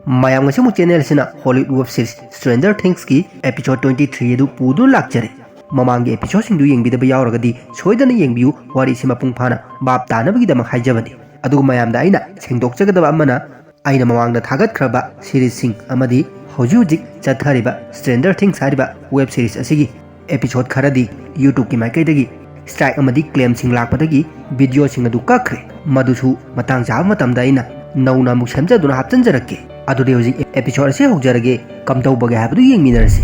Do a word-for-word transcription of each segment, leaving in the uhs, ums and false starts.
ꯃꯌꯥꯝ, ꯉꯁꯤꯃꯨꯛ ꯆꯦꯅꯦꯜ ꯑꯁꯤꯅ ꯍꯣꯂꯤꯋꯨꯗ ꯋꯦꯕ ꯁꯤꯔꯤꯁ ꯁ꯭ꯇ꯭ꯔꯦꯟꯖꯔ ꯊꯤꯡꯁꯀꯤ ꯑꯦꯄꯤꯁꯣꯗ ꯇ꯭ꯋꯦꯟꯇꯤ ꯊ꯭ꯔꯤ ꯑꯗꯨ ꯄꯨꯗꯨꯅ ꯂꯥꯛꯆꯔꯦ꯫ ꯃꯃꯥꯡꯒꯤ ꯑꯦꯄꯤꯁꯣꯗꯁꯤꯡꯗꯨ ꯌꯦꯡꯕꯤꯗꯕ ꯌꯥꯎꯔꯒꯗꯤ ꯁꯣꯏꯗꯅ ꯌꯦꯡꯕꯤꯌꯨ, ꯋꯥꯔꯤꯁꯤ ꯃꯄꯨꯡ ꯐꯥꯅ ꯚꯥꯞ ꯇꯥꯅꯕꯒꯤꯗꯃꯛ ꯍꯥꯏꯖꯕꯅꯤ꯫ ꯑꯗꯨꯒ ꯃꯌꯥꯝꯗ ꯑꯩꯅ ꯁꯦꯡꯗꯣꯛꯆꯒꯗꯕ ꯑꯃꯅ, ꯑꯩꯅ ꯃꯃꯥꯡꯗ ꯊꯥꯒꯠꯈ꯭ꯔꯕ ꯁꯤꯔꯤꯁꯁꯤꯡ ꯑꯃꯗꯤ ꯍꯧꯖꯤꯛ ꯍꯧꯖꯤꯛ ꯆꯠꯊꯔꯤꯕ ꯁ꯭ꯇ꯭ꯔꯦꯟꯖꯔ ꯊꯤꯡꯁ ꯍꯥꯏꯔꯤꯕ ꯋꯦꯕ ꯁꯤꯔꯤꯁ ꯑꯁꯤꯒꯤ ꯑꯦꯄꯤꯁꯣꯗ ꯈꯔꯗꯤ ꯌꯨꯇ꯭ꯌꯨꯕꯀꯤ ꯃꯥꯏꯀꯩꯗꯒꯤ ꯁ꯭ꯇ꯭ꯔꯥꯏꯛ ꯑꯃꯗꯤ ꯀ꯭ꯂꯦꯝꯁꯤꯡ ꯂꯥꯛꯄꯗꯒꯤ ꯚꯤꯗꯤꯑꯣꯁꯤꯡ ꯑꯗꯨ ꯀꯛꯈ꯭ꯔꯦ꯫ ꯃꯗꯨꯁꯨ ꯃꯇꯥꯡ ꯆꯥꯕ ꯃꯇꯝꯗ ꯑꯩꯅ ꯅꯧꯅ ꯑꯃꯨꯛ ꯁꯦꯝꯖꯗꯨꯅ ꯍꯥꯞꯆꯤꯟꯖꯔꯛꯀꯦ꯫ ꯑꯗꯨꯗꯤ ꯍꯧꯖꯤꯛ ꯑꯦꯄꯤꯁꯣꯗ ꯑꯁꯤ ꯍꯧꯖꯔꯒꯦ, ꯀꯝꯗꯧꯕꯒꯦ ꯍꯥꯏꯕꯗꯨ ꯌꯦꯡꯃꯤꯟꯅꯔꯁꯤ꯫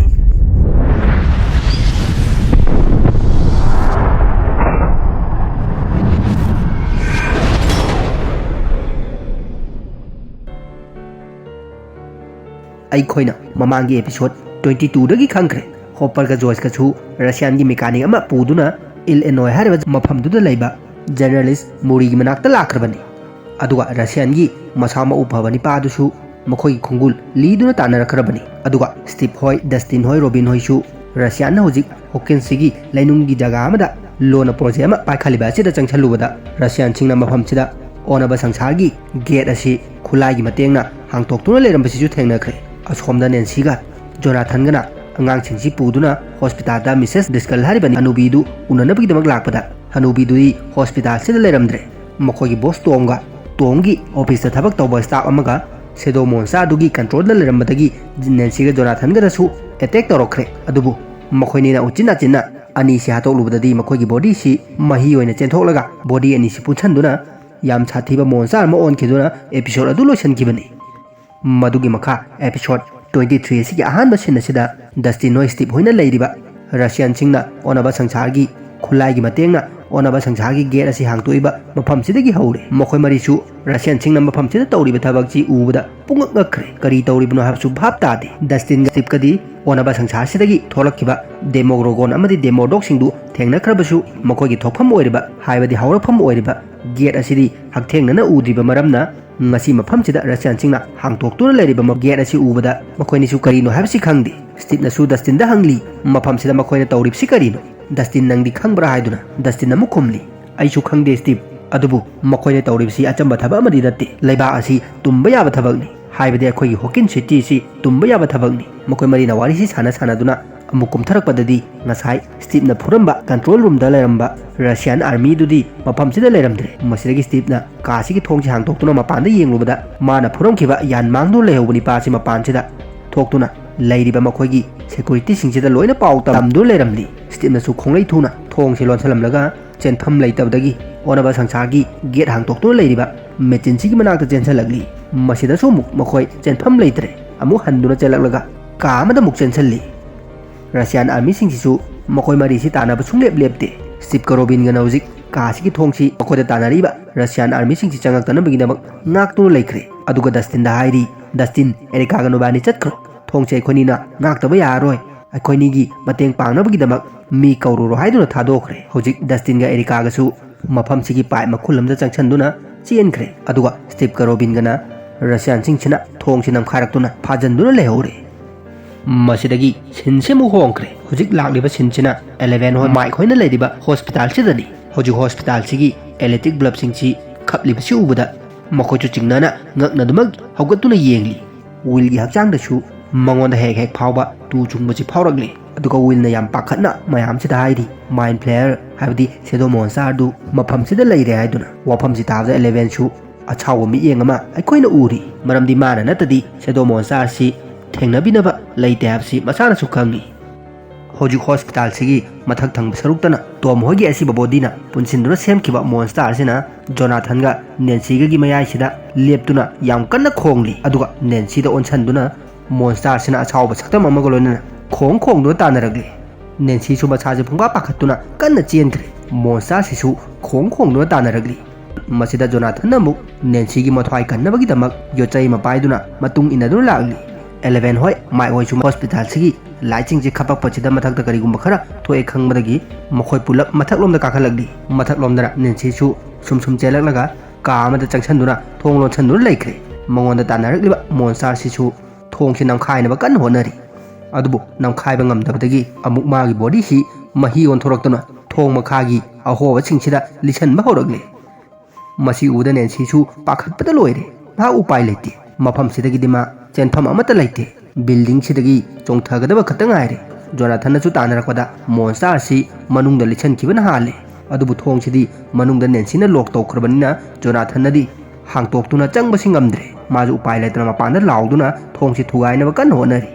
ꯑꯩꯈꯣꯏꯅ ꯃꯃꯥꯡꯒꯤ ꯑꯦꯄꯤꯁꯣꯗ ꯇ꯭ꯋꯦꯟꯇꯤ ꯇꯨꯗꯒꯤ ꯈꯪꯈ꯭ꯔꯦ, ꯍꯣꯄꯔꯒ ꯖꯣꯏꯁꯀꯁꯨ ꯔꯁꯤꯌꯥꯟꯒꯤ ꯃꯦꯀꯥꯅꯤꯛ ꯑꯃ ꯄꯨꯗꯨꯅ ꯏꯂꯤꯅꯣꯏ ꯍꯥꯏꯔꯤꯕ ꯃꯐꯝꯗꯨꯗ ꯂꯩꯕ ꯖꯔꯅꯦꯂꯤꯁ ꯃꯨꯔꯤꯒꯤ ꯃꯅꯥꯛꯇ ꯂꯥꯛꯈ꯭ꯔꯕꯅꯤ꯫ ꯑꯗꯨꯒ ꯔꯁꯤꯌꯥꯟꯒꯤ ꯃꯁꯥ ꯃꯎ ꯐꯕ ꯅꯤꯄꯥ ꯑꯗꯨꯁꯨ ꯃꯈꯣꯏꯒꯤ ꯈꯣꯡꯒꯨꯜ ꯂꯤꯗꯨꯅ ꯇꯥꯟꯅꯔꯛꯈ꯭ꯔꯕꯅꯤ꯫ ꯑꯗꯨꯒ ꯁ꯭ꯇꯤꯞ ꯍꯣꯏ, ꯗꯁꯇꯤꯟ ꯍꯣꯏ, ꯔꯣꯕꯤꯟ ꯍꯣꯏꯁꯨ ꯔꯁꯤꯌꯥꯟꯅ ꯍꯧꯖꯤꯛ ꯍꯣꯀꯤꯟꯁꯁꯤꯒꯤ ꯂꯩꯅꯨꯡꯒꯤ ꯖꯒꯥ ꯑꯃꯗ ꯂꯣꯟꯅ ꯄ꯭ꯔꯣꯖꯦꯛ ꯑꯃ ꯄꯥꯏꯈꯠꯂꯤꯕ ꯑꯁꯤꯗ ꯆꯪꯁꯤꯜꯂꯨꯕꯗ, ꯔꯁꯤꯌꯥꯟꯁꯤꯡꯅ ꯃꯐꯝꯁꯤꯗ ꯑꯣꯟꯅꯕ ꯁꯪꯁꯥꯔꯒꯤ ꯒꯦꯠ ꯑꯁꯤ ꯈꯨꯠꯂꯥꯏꯒꯤ ꯃꯇꯦꯡꯅ ꯍꯥꯡꯇꯣꯛꯇꯨꯅ ꯂꯩꯔꯝꯕꯁꯤꯁꯨ ꯊꯦꯡꯅꯈ꯭ꯔꯦ꯫ ꯑꯁꯣꯝꯗ ꯅꯦꯟꯁꯤꯒ ꯖꯣꯅꯥꯊꯟꯒꯅ ꯑꯉꯥꯡꯁꯤꯡꯁꯤ ꯄꯨꯗꯨꯅ ꯍꯣꯁꯄꯤꯇꯥꯜꯗ ꯃꯤꯁꯦꯁ ꯗ꯭ꯔꯤꯁꯀꯜ ꯍꯥꯏꯔꯤꯕ ꯍꯅꯨꯕꯤꯗꯨ ꯎꯅꯅꯕꯒꯤꯗꯃꯛ ꯂꯥꯛꯄꯗ, ꯍꯅꯨꯕꯤꯗꯨꯗꯤ ꯍꯣꯁꯄꯤꯇꯥꯜꯁꯤꯗ ꯂꯩꯔꯝꯗ꯭ꯔꯦ꯫ ꯃꯈꯣꯏꯒꯤ ꯕꯣꯁ ꯇꯣꯝꯒ ꯇꯣꯝꯒꯤ ꯑꯣꯐꯤꯁꯇ ꯊꯕꯛ ꯇꯧꯕ ꯁ꯭ꯇꯥꯐ ꯑꯃꯒ ꯁꯦꯗꯣ ꯃꯣꯟꯁꯇꯔ ꯑꯗꯨꯒꯤ ꯀꯟꯇ꯭ꯔꯣꯜꯗ ꯂꯩꯔꯝꯕꯗꯒꯤ ꯅꯦꯟꯁꯤꯒ ꯖꯣꯅꯥꯊꯟꯒꯗꯁꯨ ꯑꯦꯇꯦꯛ ꯇꯧꯔꯛꯈ꯭ꯔꯦ꯫ ꯑꯗꯨꯕꯨ ꯃꯈꯣꯏꯅꯤꯅ ꯎꯆꯤꯟ ꯅꯥꯆꯤꯟꯅ ꯑꯅꯤꯁꯤ ꯍꯥꯠꯇꯣꯛꯂꯨꯕꯗꯗꯤ ꯃꯈꯣꯏꯒꯤ ꯕꯣꯗꯤꯁꯤ ꯃꯍꯤ ꯑꯣꯏꯅ ꯆꯦꯟꯊꯣꯛꯂꯒ ꯕꯣꯗꯤ ꯑꯅꯤꯁꯤ ꯄꯨꯟꯁꯤꯟꯗꯨꯅ ꯌꯥꯝ ꯁꯥꯊꯤꯕ ꯃꯣꯟꯁꯇꯔ ꯑꯃ ꯑꯣꯟꯈꯤꯗꯨꯅ ꯑꯦꯄꯤꯁꯣꯗ ꯑꯗꯨ ꯂꯣꯏꯁꯤꯟꯈꯤꯕꯅꯤ꯫ ꯃꯗꯨꯒꯤ ꯃꯈꯥ ꯑꯦꯄꯤꯁꯣꯗ ꯇ꯭ꯋꯦꯟꯇꯤ ꯊ꯭ꯔꯤ ꯑꯁꯤꯒꯤ ꯑꯍꯥꯟꯕ ꯁꯤꯟ ꯑꯁꯤꯗ ꯗꯁꯇꯤꯟ ꯍꯣꯏ, ꯁ꯭ꯇꯤꯞ ꯍꯣꯏꯅ ꯂꯩꯔꯤꯕ ꯔꯁꯤꯌꯥꯟꯁꯤꯡꯅ ꯑꯣꯟꯅꯕ ꯁꯪꯁꯥꯔꯒꯤ ꯈꯨꯠꯂꯥꯏꯒꯤ ꯃꯇꯦꯡꯅ ꯑꯣꯟꯅꯕ ꯁꯪꯁꯥꯔꯒꯤ ꯒꯦꯠ ꯑꯁꯤ ꯍꯥꯡꯇꯣꯛꯏꯕ ꯃꯐꯝꯁꯤꯗꯒꯤ ꯍꯧꯔꯦ꯫ ꯃꯈꯣꯏ ꯃꯔꯤꯁꯨ ꯔꯁꯤꯌꯥꯟꯁꯤꯡꯅ ꯃꯐꯝꯁꯤꯗ ꯇꯧꯔꯤꯕ ꯊꯕꯛꯁꯤ ꯎꯕꯗ ꯄꯨꯡꯉꯛ ꯉꯛꯈ꯭ꯔꯦ꯫ ꯀꯔꯤ ꯇꯧꯔꯤꯕꯅꯣ ꯍꯥꯏꯕꯁꯨ ꯚꯥꯞ ꯇꯥꯗꯦ꯫ ꯗꯁꯇꯤꯟꯒ ꯁ꯭ꯇꯤꯞꯀꯗꯤ ꯑꯣꯟꯅꯕ ꯁꯪꯁꯥꯔꯁꯤꯗꯒꯤ ꯊꯣꯛꯂꯛꯈꯤꯕ ꯗꯦꯃꯣꯒ꯭ꯔꯣꯒꯣꯟ ꯑꯃꯗꯤ ꯗꯦꯃꯣꯗꯣꯛꯁꯤꯡꯗꯨ ꯊꯦꯡꯅꯈ꯭ꯔꯕꯁꯨ, ꯃꯈꯣꯏꯒꯤ ꯊꯣꯛꯐꯝ ꯑꯣꯏꯔꯤꯕ, ꯍꯥꯏꯕꯗꯤ ꯍꯧꯔꯛꯐꯝ ꯑꯣꯏꯔꯤꯕ ꯒꯦꯠ ꯑꯁꯤꯗꯤ ꯍꯛꯊꯦꯡꯅꯅ ꯎꯗ꯭ꯔꯤꯕ ꯃꯔꯝꯅ, ꯉꯁꯤ ꯃꯐꯝꯁꯤꯗ ꯔꯁꯤꯌꯥꯟꯁꯤꯡꯅ ꯍꯥꯡꯇꯣꯛꯇꯨꯅ ꯂꯩꯔꯤꯕ ꯃ-, ꯒꯦꯠ ꯑꯁꯤ ꯎꯕꯗ ꯃꯈꯣꯏꯅꯤꯁꯨ ꯀꯔꯤꯅꯣ ꯍꯥꯏꯕꯁꯤ ꯈꯪꯗꯦ꯫ ꯁ꯭ꯇꯤꯞꯅꯁꯨ ꯗꯁꯇꯤꯟꯗ ꯍꯪꯂꯤ, "ꯃꯐꯝꯁꯤꯗ ꯃꯈꯣꯏꯅ ꯇꯧꯔꯤꯕꯁꯤ ꯀꯔꯤꯅꯣ? ꯗꯁꯇꯤꯟ, ꯅꯪꯗꯤ ꯈꯪꯕ꯭ꯔꯥ?" ꯍꯥꯏꯗꯨꯅ꯫ ꯗꯁꯇꯤꯟ ꯑꯃꯨꯛ ꯈꯨꯝꯂꯤ, "ꯑꯩꯁꯨ ꯈꯪꯗꯦ, ꯁ꯭ꯇꯤꯞ꯫ ꯑꯗꯨꯕꯨ ꯃꯈꯣꯏꯅ ꯇꯧꯔꯤꯕꯁꯤ ꯑꯆꯝꯕ ꯊꯕꯛ ꯑꯃꯗꯤ ꯅꯠꯇꯦ꯫ ꯂꯩꯕꯥꯛ ꯑꯁꯤ ꯇꯨꯝꯕ ꯌꯥꯕ ꯊꯕꯛꯅꯤ꯫ ꯍꯥꯏꯕꯗꯤ ꯑꯩꯈꯣꯏꯒꯤ ꯍꯣꯀꯤꯟ ꯁꯤꯇꯤꯁꯤ ꯇꯨꯝꯕ ꯌꯥꯕ ꯊꯕꯛꯅꯤ꯫ ꯃꯈꯣꯏ ꯃꯔꯤꯅ ꯋꯥꯔꯤꯁꯤ ꯁꯥꯟꯅ ꯁꯥꯟꯅꯗꯨꯅ ꯑꯃꯨꯛ ꯀꯨꯝꯊꯔꯛꯄꯗꯗꯤ ꯉꯁꯥꯏ ꯁ꯭ꯇꯤꯞꯅ ꯐꯨꯔꯝꯕ ꯀꯟꯇ꯭ꯔꯣꯜ ꯔꯨꯝꯗ ꯂꯩꯔꯝꯕ ꯔꯁꯤꯌꯥꯟ ꯑꯥꯔꯃꯤꯗꯨꯗꯤ ꯃꯐꯝꯁꯤꯗ ꯂꯩꯔꯝꯗ꯭ꯔꯦ꯫ ꯃꯁꯤꯗꯒꯤ ꯁ꯭ꯇꯤꯞꯅ ꯀꯥꯁꯤꯒꯤ ꯊꯣꯡꯁꯤ ꯍꯥꯡꯗꯣꯛꯇꯨꯅ ꯃꯄꯥꯟꯗ ꯌꯦꯡꯂꯨꯕꯗ ꯃꯥꯅ ꯐꯨꯔꯝꯈꯤꯕ ꯌꯥꯟ ꯃꯥꯡꯗꯨꯅ ꯂꯩꯍꯧꯕ ꯅꯤꯄꯥꯁꯤ ꯃꯄꯥꯟꯁꯤꯗ ꯊꯣꯛꯇꯨꯅ ꯂꯩꯔꯤꯕ ꯃꯈꯣꯏꯒꯤ ꯁꯦꯀ꯭ꯌꯨꯔꯤꯇꯤꯁꯤꯡꯁꯤꯗ ꯂꯣꯏꯅ ꯄꯥꯎ ꯇꯝꯗꯨꯅ ꯂꯩꯔꯝꯂꯤ꯫ ꯁ꯭ꯇꯤꯞꯅꯁꯨ ꯈꯣꯡꯂꯩ ꯊꯨꯅ ꯊꯣꯡꯁꯤ ꯂꯣꯟꯁꯤꯜꯂꯝꯂꯒ ꯆꯦꯟꯐꯝ ꯂꯩꯇꯕꯗꯒꯤ ꯑꯣꯟꯅꯕ ꯁꯪꯁꯥꯔꯒꯤ ꯒꯦꯠ ꯍꯥꯡꯗꯣꯛꯇꯨꯅ ꯂꯩꯔꯤꯕ ꯃꯦꯆꯤꯟꯁꯤꯒꯤ ꯃꯅꯥꯛꯇ ꯆꯦꯟꯁꯤꯜꯂꯛꯂꯤ꯫ ꯃꯁꯤꯗꯁꯨ ꯑꯃꯨꯛ ꯃꯈꯣꯏ ꯆꯦꯟꯐꯝ ꯂꯩꯇ꯭ꯔꯦ꯫ ꯑꯃꯨꯛ ꯍꯟꯗꯨꯅ ꯆꯦꯜꯂꯛꯂꯒ ꯀꯥ ꯑꯃꯗ ꯑꯃꯨꯛ ꯆꯦꯟꯁꯤꯜꯂꯤ꯫ ꯔꯁꯤꯌꯥꯟ ꯑꯥꯔꯃꯤꯁꯤꯡꯁꯤꯁꯨ ꯃꯈꯣꯏ ꯃꯔꯤꯁꯤ ꯇꯥꯟꯅꯕ ꯁꯨꯡꯂꯦꯞ ꯂꯦꯞꯇꯦ꯫ ꯁ꯭ꯇꯤꯞꯀ ꯔꯣꯕꯤꯟꯒꯅ ꯍꯧꯖꯤꯛ ꯀꯥꯁꯤꯒꯤ ꯊꯣꯡꯁꯤ ꯃꯈꯣꯏꯗ ꯇꯥꯟꯅꯔꯤꯕ ꯔꯁꯤꯌꯥꯟ ꯑꯥꯔꯃꯤꯁꯤꯡꯁꯤ ꯆꯪꯉꯛꯇꯅꯕꯒꯤꯗꯃꯛ ꯉꯥꯛꯇꯨꯅ ꯂꯩꯈ꯭ꯔꯦ꯫ ꯑꯗꯨꯒ ꯗꯁꯇꯤꯟꯗ ꯍꯥꯏꯔꯤ, "ꯗꯁꯇꯤꯟ, ꯑꯦꯔꯤꯀꯥꯒ ꯅꯕꯥꯅꯤ ꯆꯠꯈ꯭ꯔꯣ꯫ ꯊꯣꯡꯁꯦ ꯑꯩꯈꯣꯏꯅꯤꯅ ꯉꯥꯛꯇꯕ ꯌꯥꯔꯔꯣꯏ꯫ ꯑꯩꯈꯣꯏꯅꯤꯒꯤ ꯃꯇꯦꯡ ꯄꯥꯡꯅꯕꯒꯤꯗꯃꯛ ꯃꯤ ꯀꯧꯔꯨꯔꯣ" ꯍꯥꯏꯗꯨꯅ ꯊꯥꯗꯣꯛꯈ꯭ꯔꯦ꯫ ꯍꯧꯖꯤꯛ ꯗꯁꯇꯤꯟꯒ ꯑꯦꯔꯤꯀꯥꯒꯁꯨ ꯃꯐꯝꯁꯤꯒꯤ ꯄꯥꯏꯞ ꯃꯈꯨꯜ ꯑꯃꯗ ꯆꯪꯁꯤꯟꯗꯨꯅ ꯆꯦꯟꯈ꯭ꯔꯦ꯫ ꯑꯗꯨꯒ ꯁ꯭ꯇꯤꯞꯀ ꯔꯣꯕꯤꯟꯒꯅ ꯔꯁꯤꯌꯥꯟꯁꯤꯡꯁꯤꯅ ꯊꯣꯡꯁꯤ ꯅꯝꯈꯥꯏꯔꯛꯇꯨꯅ ꯐꯥꯖꯤꯟꯗꯨꯅ ꯂꯩꯍꯧꯔꯦ꯫ ꯃꯁꯤꯗꯒꯤ ꯁꯤꯟꯁꯤ ꯑꯃꯨꯛ ꯍꯣꯡꯈ꯭ꯔꯦ꯫ ꯍꯧꯖꯤꯛ ꯂꯥꯛꯂꯤꯕ ꯁꯤꯟꯁꯤꯅ ꯑꯦꯂꯦꯚꯦꯟ ꯍꯣꯏ ꯃꯥꯏꯛ ꯍꯣꯏꯅ ꯂꯩꯔꯤꯕ ꯍꯣꯁꯄꯤꯇꯥꯜꯁꯤꯗꯅꯤ꯫ ꯍꯧꯖꯤꯛ ꯍꯣꯁꯄꯤꯇꯥꯜꯁꯤꯒꯤ ꯏꯂꯦꯛꯇ꯭ꯔꯤꯛ ꯕꯜꯕꯁꯤꯡꯁꯤ ꯈꯞꯂꯤꯕꯁꯤ ꯎꯕꯗ ꯃꯈꯣꯏꯁꯨ ꯆꯤꯡꯅꯅ ꯉꯛꯅꯗꯨꯃꯛ ꯍꯧꯒꯠꯇꯨꯅ ꯌꯦꯡꯂꯤ꯫ ꯋꯤꯜꯒꯤ ꯍꯛꯆꯥꯡꯗꯁꯨ ꯃꯉꯣꯟꯗ ꯍꯦꯛ ꯍꯦꯛ ꯐꯥꯎꯕ ꯇꯨ ꯆꯨꯡꯕꯁꯤ ꯐꯥꯎꯔꯛꯂꯤ꯫ ꯑꯗꯨꯒ ꯋꯤꯜꯅ ꯌꯥꯝ ꯄꯥꯈꯠꯅ ꯃꯌꯥꯝꯁꯤꯗ ꯍꯥꯏꯔꯤ, "ꯃꯥꯏꯟ ꯐ꯭ꯂꯦꯌꯔ ꯍꯥꯏꯕꯗꯤ ꯁꯦꯗꯣ ꯃꯣꯟꯁꯇꯥꯔꯗꯨ ꯃꯐꯝꯁꯤꯗ ꯂꯩꯔꯦ" ꯍꯥꯏꯗꯨꯅ꯫ ꯋꯥꯐꯝꯁꯤ ꯇꯥꯕꯗ ꯑꯦꯂꯦꯚꯦꯟꯁꯨ ꯑꯁꯥꯎꯕ ꯃꯤꯠꯌꯦꯡ ꯑꯃ ꯑꯩꯈꯣꯏꯅ ꯎꯔꯤ꯫ ꯃꯔꯝꯗꯤ ꯃꯥꯅ ꯅꯠꯇꯗꯤ ꯁꯦꯗꯣ ꯃꯣꯟꯁꯇꯥꯔꯁꯤ ꯊꯦꯡꯅꯕꯤꯅꯕ ꯂꯩꯇꯦ ꯍꯥꯏꯕꯁꯤ ꯃꯁꯥꯅꯁꯨ ꯈꯪꯏ꯫ ꯍꯧꯖꯤꯛ ꯍꯣꯁꯄꯤꯇꯥꯜꯁꯤꯒꯤ ꯃꯊꯛ ꯊꯪꯕ ꯁꯔꯨꯛꯇꯅ ꯇꯣꯝ ꯍꯣꯏꯒꯤ ꯑꯁꯤꯕ ꯕꯣꯗꯤꯅ ꯄꯨꯟꯁꯤꯟꯗꯨꯅ ꯁꯦꯝꯈꯤꯕ ꯃꯣꯟꯁꯇꯥꯔꯁꯤꯅ ꯖꯣꯅꯥꯊꯟꯒ ꯅꯦꯟꯁꯤꯒꯒꯤ ꯃꯌꯥꯏꯁꯤꯗ ꯂꯦꯞꯇꯨꯅ ꯌꯥꯝ ꯀꯟꯅ ꯈꯣꯡꯂꯤ꯫ ꯑꯗꯨꯒ ꯅꯦꯟꯁꯤꯗ ꯑꯣꯟꯁꯤꯟꯗꯨꯅ ꯃꯣꯟꯁꯇꯥꯔꯁꯤꯅ ꯑꯁꯥꯎꯕ ꯁꯛꯇꯝ ꯑꯃꯒ ꯂꯣꯏꯅꯅ ꯈꯣꯡ ꯈꯣꯡꯗꯨꯅ ꯇꯥꯟꯅꯔꯛꯂꯤ꯫ ꯅꯦꯟꯁꯤꯁꯨ ꯃꯁꯥꯁꯦ ꯄꯨꯡꯄꯥ ꯄꯥꯈꯠꯇꯨꯅ ꯀꯟꯅ ꯆꯦꯟꯈ꯭ꯔꯦ꯫ ꯃꯣꯟꯁꯇꯥꯔꯁꯤꯁꯨ ꯈꯣꯡ ꯈꯣꯡꯗꯨꯅ ꯇꯥꯟꯅꯔꯛꯂꯤ꯫ ꯃꯁꯤꯗ ꯖꯣꯅꯥꯊꯟꯅ ꯑꯃꯨꯛ ꯅꯦꯟꯁꯤꯒꯤ ꯃꯊ꯭ꯋꯥꯏ ꯀꯟꯅꯕꯒꯤꯗꯃꯛ ꯌꯣꯠꯆꯩ ꯑꯃ ꯄꯥꯏꯗꯨꯅ ꯃꯇꯨꯡ ꯏꯟꯅꯗꯨꯅ ꯂꯥꯛꯂꯤ꯫ ꯑꯦꯂꯦꯚꯦꯟ ꯍꯣꯏ, ꯃꯥꯏꯛ ꯍꯣꯏꯁꯨ ꯍꯣꯁꯄꯤꯇꯥꯜꯁꯤꯒꯤ ꯂꯥꯏꯠꯁꯤꯡꯁꯦ ꯈꯞꯄꯛꯄꯁꯤꯗ ꯃꯊꯛꯇ ꯀꯔꯤꯒꯨꯝꯕ ꯈꯔ ꯊꯣꯛꯑꯦ ꯈꯪꯕꯗꯒꯤ ꯃꯈꯣꯏ ꯄꯨꯂꯞ ꯃꯊꯛꯂꯣꯝꯗ ꯀꯥꯈꯠꯂꯛꯂꯤ꯫ ꯃꯊꯛꯂꯣꯝꯗꯅ ꯅꯦꯟꯁꯤꯁꯨ ꯁꯨꯝ ꯁꯨꯝ ꯆꯦꯜꯂꯛꯂꯒ ꯀꯥ ꯑꯃꯗ ꯆꯪꯁꯤꯟꯗꯨꯅ ꯊꯣꯡ ꯂꯣꯟꯁꯤꯟꯗꯨꯅ ꯂꯩꯈ꯭ꯔꯦ꯫ ꯃꯉꯣꯟꯗ ꯇꯥꯟꯅꯔꯛꯂꯤꯕ ꯃꯣꯟꯁꯇꯥꯔꯁꯤꯁꯨ ꯊꯣꯡꯁꯤ ꯅꯝꯈꯥꯏꯅꯕ ꯀꯟꯅ ꯍꯣꯠꯅꯔꯤ꯫ ꯑꯗꯨꯕꯨ ꯅꯝꯈꯥꯏꯕ ꯉꯝꯗꯕꯗꯒꯤ ꯑꯃꯨꯛ ꯃꯥꯒꯤ ꯕꯣꯗꯤꯁꯤ ꯃꯍꯤ ꯑꯣꯟꯊꯣꯔꯛꯇꯨꯅ ꯊꯣꯡ ꯃꯈꯥꯒꯤ ꯑꯍꯣꯕꯁꯤꯡꯁꯤꯗ ꯂꯤꯁꯤꯟꯕ ꯍꯧꯔꯛꯂꯦ꯫ ꯃꯁꯤ ꯎꯕꯗ ꯅꯦꯟꯁꯤꯁꯨ ꯄꯥꯈꯠꯄꯗ ꯂꯣꯏꯔꯦ꯫ ꯃꯍꯥꯛ ꯎꯄꯥꯏ ꯂꯩꯇꯦ꯫ ꯃꯐꯝꯁꯤꯗꯒꯤꯗꯤ ꯃꯥ ꯆꯦꯟꯐꯝ ꯑꯃꯠꯇ ꯂꯩꯇꯦ꯫ ꯕꯤꯜꯗꯤꯡꯁꯤꯗꯒꯤ ꯆꯣꯡꯊꯒꯗꯕ ꯈꯛꯇ ꯉꯥꯏꯔꯦ꯫ ꯖꯣꯅꯥꯊꯟꯅꯁꯨ ꯇꯥꯟꯅꯔꯛꯄꯗ ꯃꯣꯟꯁꯇꯥꯔꯁꯤ ꯃꯅꯨꯡꯗ ꯂꯤꯠꯁꯤꯟꯈꯤꯕꯅ ꯍꯥꯜꯂꯦ꯫ ꯑꯗꯨꯕꯨ ꯊꯣꯡꯁꯤꯗꯤ ꯃꯅꯨꯡꯗ ꯅꯦꯟꯁꯤꯅ ꯂꯣꯛ ꯇꯧꯈ꯭ꯔꯕꯅꯤꯅ ꯖꯣꯅꯥꯊꯟꯅꯗꯤ ꯍꯥꯡꯇꯣꯛꯇꯨꯅ ꯆꯪꯕꯁꯤ ꯉꯝꯗ꯭ꯔꯦ꯫ ꯃꯥꯁꯨ ꯎꯄꯥꯏ ꯂꯩꯇꯅ ꯃꯄꯥꯟꯗ ꯂꯥꯎꯗꯨꯅ ꯊꯣꯡꯁꯤ ꯊꯨꯒꯥꯏꯅꯕ ꯀꯟꯅ ꯍꯣꯠꯅꯔꯤ꯫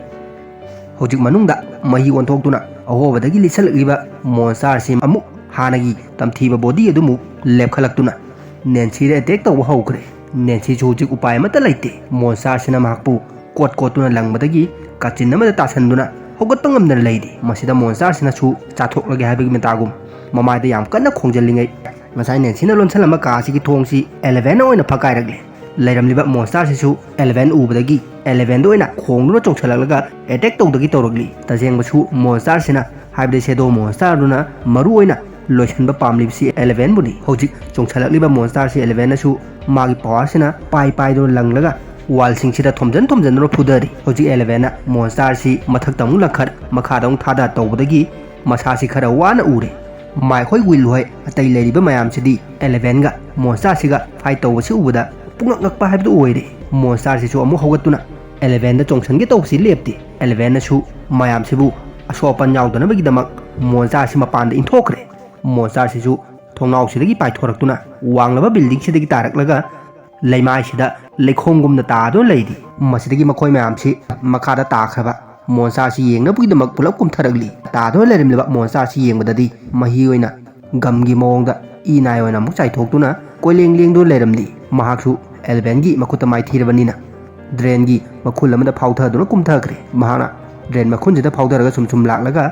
ꯍꯧꯖꯤꯛ ꯃꯅꯨꯡꯗ ꯃꯍꯤ ꯑꯣꯟꯊꯣꯛꯇꯨꯅ ꯑꯍꯣꯕꯗꯒꯤ ꯂꯤꯠꯁꯜꯂꯛꯂꯤꯕ ꯃꯣꯟꯁꯇꯥꯔꯁꯤ ꯑꯃꯨꯛ ꯍꯥꯟꯅꯒꯤ ꯇꯝꯊꯤꯕ ꯕꯣꯗꯤ ꯑꯗꯨꯃꯨꯛ ꯂꯦꯞꯈꯠꯂꯛꯇꯨꯅ ꯅꯦꯟꯁꯤꯗ ꯑꯦꯇꯦꯛ ꯇꯧꯕ ꯍꯧꯈ꯭ꯔꯦ꯫ ꯅꯦꯟꯁꯤꯁꯨ ꯍꯧꯖꯤꯛ ꯎꯄꯥꯏ ꯑꯃꯠꯇ ꯂꯩꯇꯦ꯫ ꯃꯣꯟꯁꯇꯥꯔꯁꯤꯅ ꯃꯍꯥꯛꯄꯨ ꯀꯣꯠ ꯀꯣꯠꯇꯨꯅ ꯂꯪꯕꯗꯒꯤ ꯀꯥꯆꯤꯟ ꯑꯃꯗ ꯇꯥꯁꯟꯗꯨꯅ ꯍꯧꯒꯠꯄ ꯉꯝꯗꯅ ꯂꯩꯔꯤ꯫ ꯃꯁꯤꯗ ꯃꯣꯟꯁꯇꯥꯔꯁꯤꯅꯁꯨ ꯆꯥꯊꯣꯛꯂꯒꯦ ꯍꯥꯏꯕꯒꯤ ꯃꯇꯥꯒꯨꯝ ꯃꯃꯥꯏꯗ ꯌꯥꯝ ꯀꯟꯅ ꯈꯣꯡꯖꯤꯜꯂꯤꯉꯩ ꯉꯁꯥꯏ ꯅꯦꯟꯁꯤꯅ ꯂꯣꯟꯁꯜꯂꯝꯕ ꯀꯥ ꯑꯁꯤꯒꯤ ꯊꯣꯡꯁꯤ ꯑꯦꯂꯦꯚꯦꯟꯅ ꯑꯣꯏꯅ ꯐꯛꯀꯥꯏꯔꯛꯂꯦ꯫ ꯂꯩꯔꯝꯂꯤꯕ ꯃꯣꯟꯁꯇꯥꯔꯁꯤꯁꯨ ꯑꯦꯂꯦꯚꯦꯟꯗ ꯎꯕꯗꯒꯤ ꯑꯦꯂꯦꯚꯦꯟꯗ ꯑꯣꯏꯅ ꯈꯣꯡꯗꯨꯅ ꯆꯣꯡꯁꯤꯜꯂꯛꯂꯒ ꯑꯦꯇꯦꯛ ꯇꯧꯗꯒꯤ ꯇꯧꯔꯛꯂꯤ꯫ ꯇꯁꯦꯡꯕꯁꯨ ꯃꯣꯟꯁꯇꯥꯔꯁꯤꯅ ꯍꯥꯏꯕꯗꯤ ꯁꯦꯗꯣ ꯃꯣꯟꯁꯇꯥꯔꯗꯨꯅ ꯃꯔꯨ ꯑꯣꯏꯅ ꯂꯣꯏꯁꯤꯟꯕ ꯄꯥꯝꯂꯤꯕꯁꯤ ꯑꯦꯂꯦꯚꯦꯟꯕꯨꯅꯤ꯫ ꯍꯧꯖꯤꯛ ꯆꯣꯡꯁꯤꯜꯂꯛꯂꯤꯕ ꯃꯣꯟꯁꯇꯥꯔꯁꯤ ꯑꯦꯂꯦꯚꯦꯟꯅꯁꯨ ꯃꯥꯒꯤ ꯄꯋꯥꯔꯁꯤꯅ ꯄꯥꯏ ꯄꯥꯏꯗꯨꯅ ꯂꯪꯂꯒ ꯋꯥꯜꯁꯤꯡꯁꯤꯗ ꯊꯣꯝꯖꯤꯟ ꯊꯣꯝꯖꯤꯟꯗꯨꯅ ꯐꯨꯗꯔꯤ꯫ ꯍꯧꯖꯤꯛ ꯑꯦꯂꯦꯚꯦꯟꯅ ꯃꯣꯟꯁꯇꯥꯔꯁꯤ ꯃꯊꯛꯇ ꯑꯃꯨꯛ ꯂꯪꯈꯠ ꯃꯈꯥꯗ ꯑꯃꯨꯛ ꯊꯥꯗ ꯇꯧꯕꯗꯒꯤ ꯃꯁꯥꯁꯤ ꯈꯔ ꯋꯥꯅ ꯎꯔꯦ꯫ ꯃꯥꯏꯛ ꯍꯣꯏ, ꯋꯤꯜ ꯍꯣꯏ, ꯑꯇꯩ ꯂꯩꯔꯤꯕ ꯃꯌꯥꯝꯁꯤꯗꯤ ꯑꯦꯂꯦꯚꯦꯟꯒ ꯃꯣꯟꯁꯇꯥꯔꯁꯤꯒ ꯐꯥꯏꯠ ꯇꯧꯕꯁꯤ ꯎꯕꯗ ꯄꯨꯡꯉꯛ ꯉꯛꯄ ꯍꯥꯏꯕꯗꯨ ꯑꯣꯏꯔꯦ꯫ ꯃꯣꯟꯁꯇꯥꯔꯁꯤꯁꯨ ꯑꯃꯨꯛ ꯍꯧꯒꯠꯇꯨꯅ ꯑꯦꯂꯦꯚꯦꯟꯗ ꯆꯣꯡꯁꯤꯟꯒꯦ ꯇꯧꯕꯁꯤ ꯂꯦꯞꯇꯦ꯫ ꯑꯦꯂꯦꯚꯦꯟꯅꯁꯨ ꯃꯌꯥꯝꯁꯤꯕꯨ ꯑꯁꯣꯛ ꯑꯄꯟ ꯌꯥꯎꯗꯅꯕꯒꯤꯗꯃꯛ ꯃꯣꯟꯁꯇꯥꯔꯁꯤ ꯃꯄꯥꯟꯗ ꯏꯟꯊꯣꯛꯈ꯭ꯔꯦ꯫ ꯃꯣꯟꯁꯇꯥꯔꯁꯤꯁꯨ ꯊꯣꯡꯅꯥꯎꯁꯤꯗꯒꯤ ꯄꯥꯏꯊꯣꯔꯛꯇꯨꯅ ꯋꯥꯡꯂꯕ ꯕꯤꯜꯗꯤꯡꯁꯤꯗꯒꯤ ꯇꯥꯔꯛꯂꯒ ꯂꯩꯃꯥꯏꯁꯤꯗ ꯂꯩꯈꯣꯝꯒꯨꯝꯅ ꯇꯥꯗꯨꯅ ꯂꯩꯔꯤ꯫ ꯃꯁꯤꯗꯒꯤ ꯃꯈꯣꯏ ꯃꯌꯥꯝꯁꯤ ꯃꯈꯥꯗ ꯇꯥꯈ꯭ꯔꯕ ꯃꯣꯟꯁꯇꯥꯔꯁꯤ ꯌꯦꯡꯅꯕꯒꯤꯗꯃꯛ ꯄꯨꯂꯞ ꯀꯨꯝꯊꯔꯛꯂꯤ꯫ ꯇꯥꯗꯨꯅ ꯂꯩꯔꯝꯂꯤꯕ ꯃꯣꯟꯁꯇꯥꯔꯁꯤ ꯌꯦꯡꯕꯗꯗꯤ ꯃꯍꯤ ꯑꯣꯏꯅ ꯒꯝꯒꯤ ꯃꯑꯣꯡꯗ ꯏ ꯅꯥꯏ ꯑꯣꯏꯅ ꯑꯃꯨꯛ ꯆꯥꯏꯊꯣꯛꯇꯨꯅ ꯀꯣꯏꯂꯦꯡ ꯂꯦꯡꯗꯨꯅ ꯂꯩꯔꯝꯂꯤ꯫ ꯃꯍꯥꯛꯁꯨ ꯑꯦꯂꯦꯚꯦꯟꯒꯤ ꯃꯈꯨꯠꯇ ꯃꯥꯏꯊꯤꯔꯕꯅꯤꯅ ꯗ꯭ꯔꯦꯟꯒꯤ ꯃꯈꯨꯜ ꯑꯃꯗ ꯐꯥꯎꯊꯗꯨꯅ ꯀꯨꯝꯊꯈ꯭ꯔꯦ꯫ ꯃꯍꯥꯛꯅ ꯗ꯭ꯔꯦꯟ ꯃꯈꯨꯜꯁꯤꯗ ꯐꯥꯎꯊꯔꯒ ꯁꯨꯝ ꯁꯨꯝ ꯂꯥꯛꯂꯒ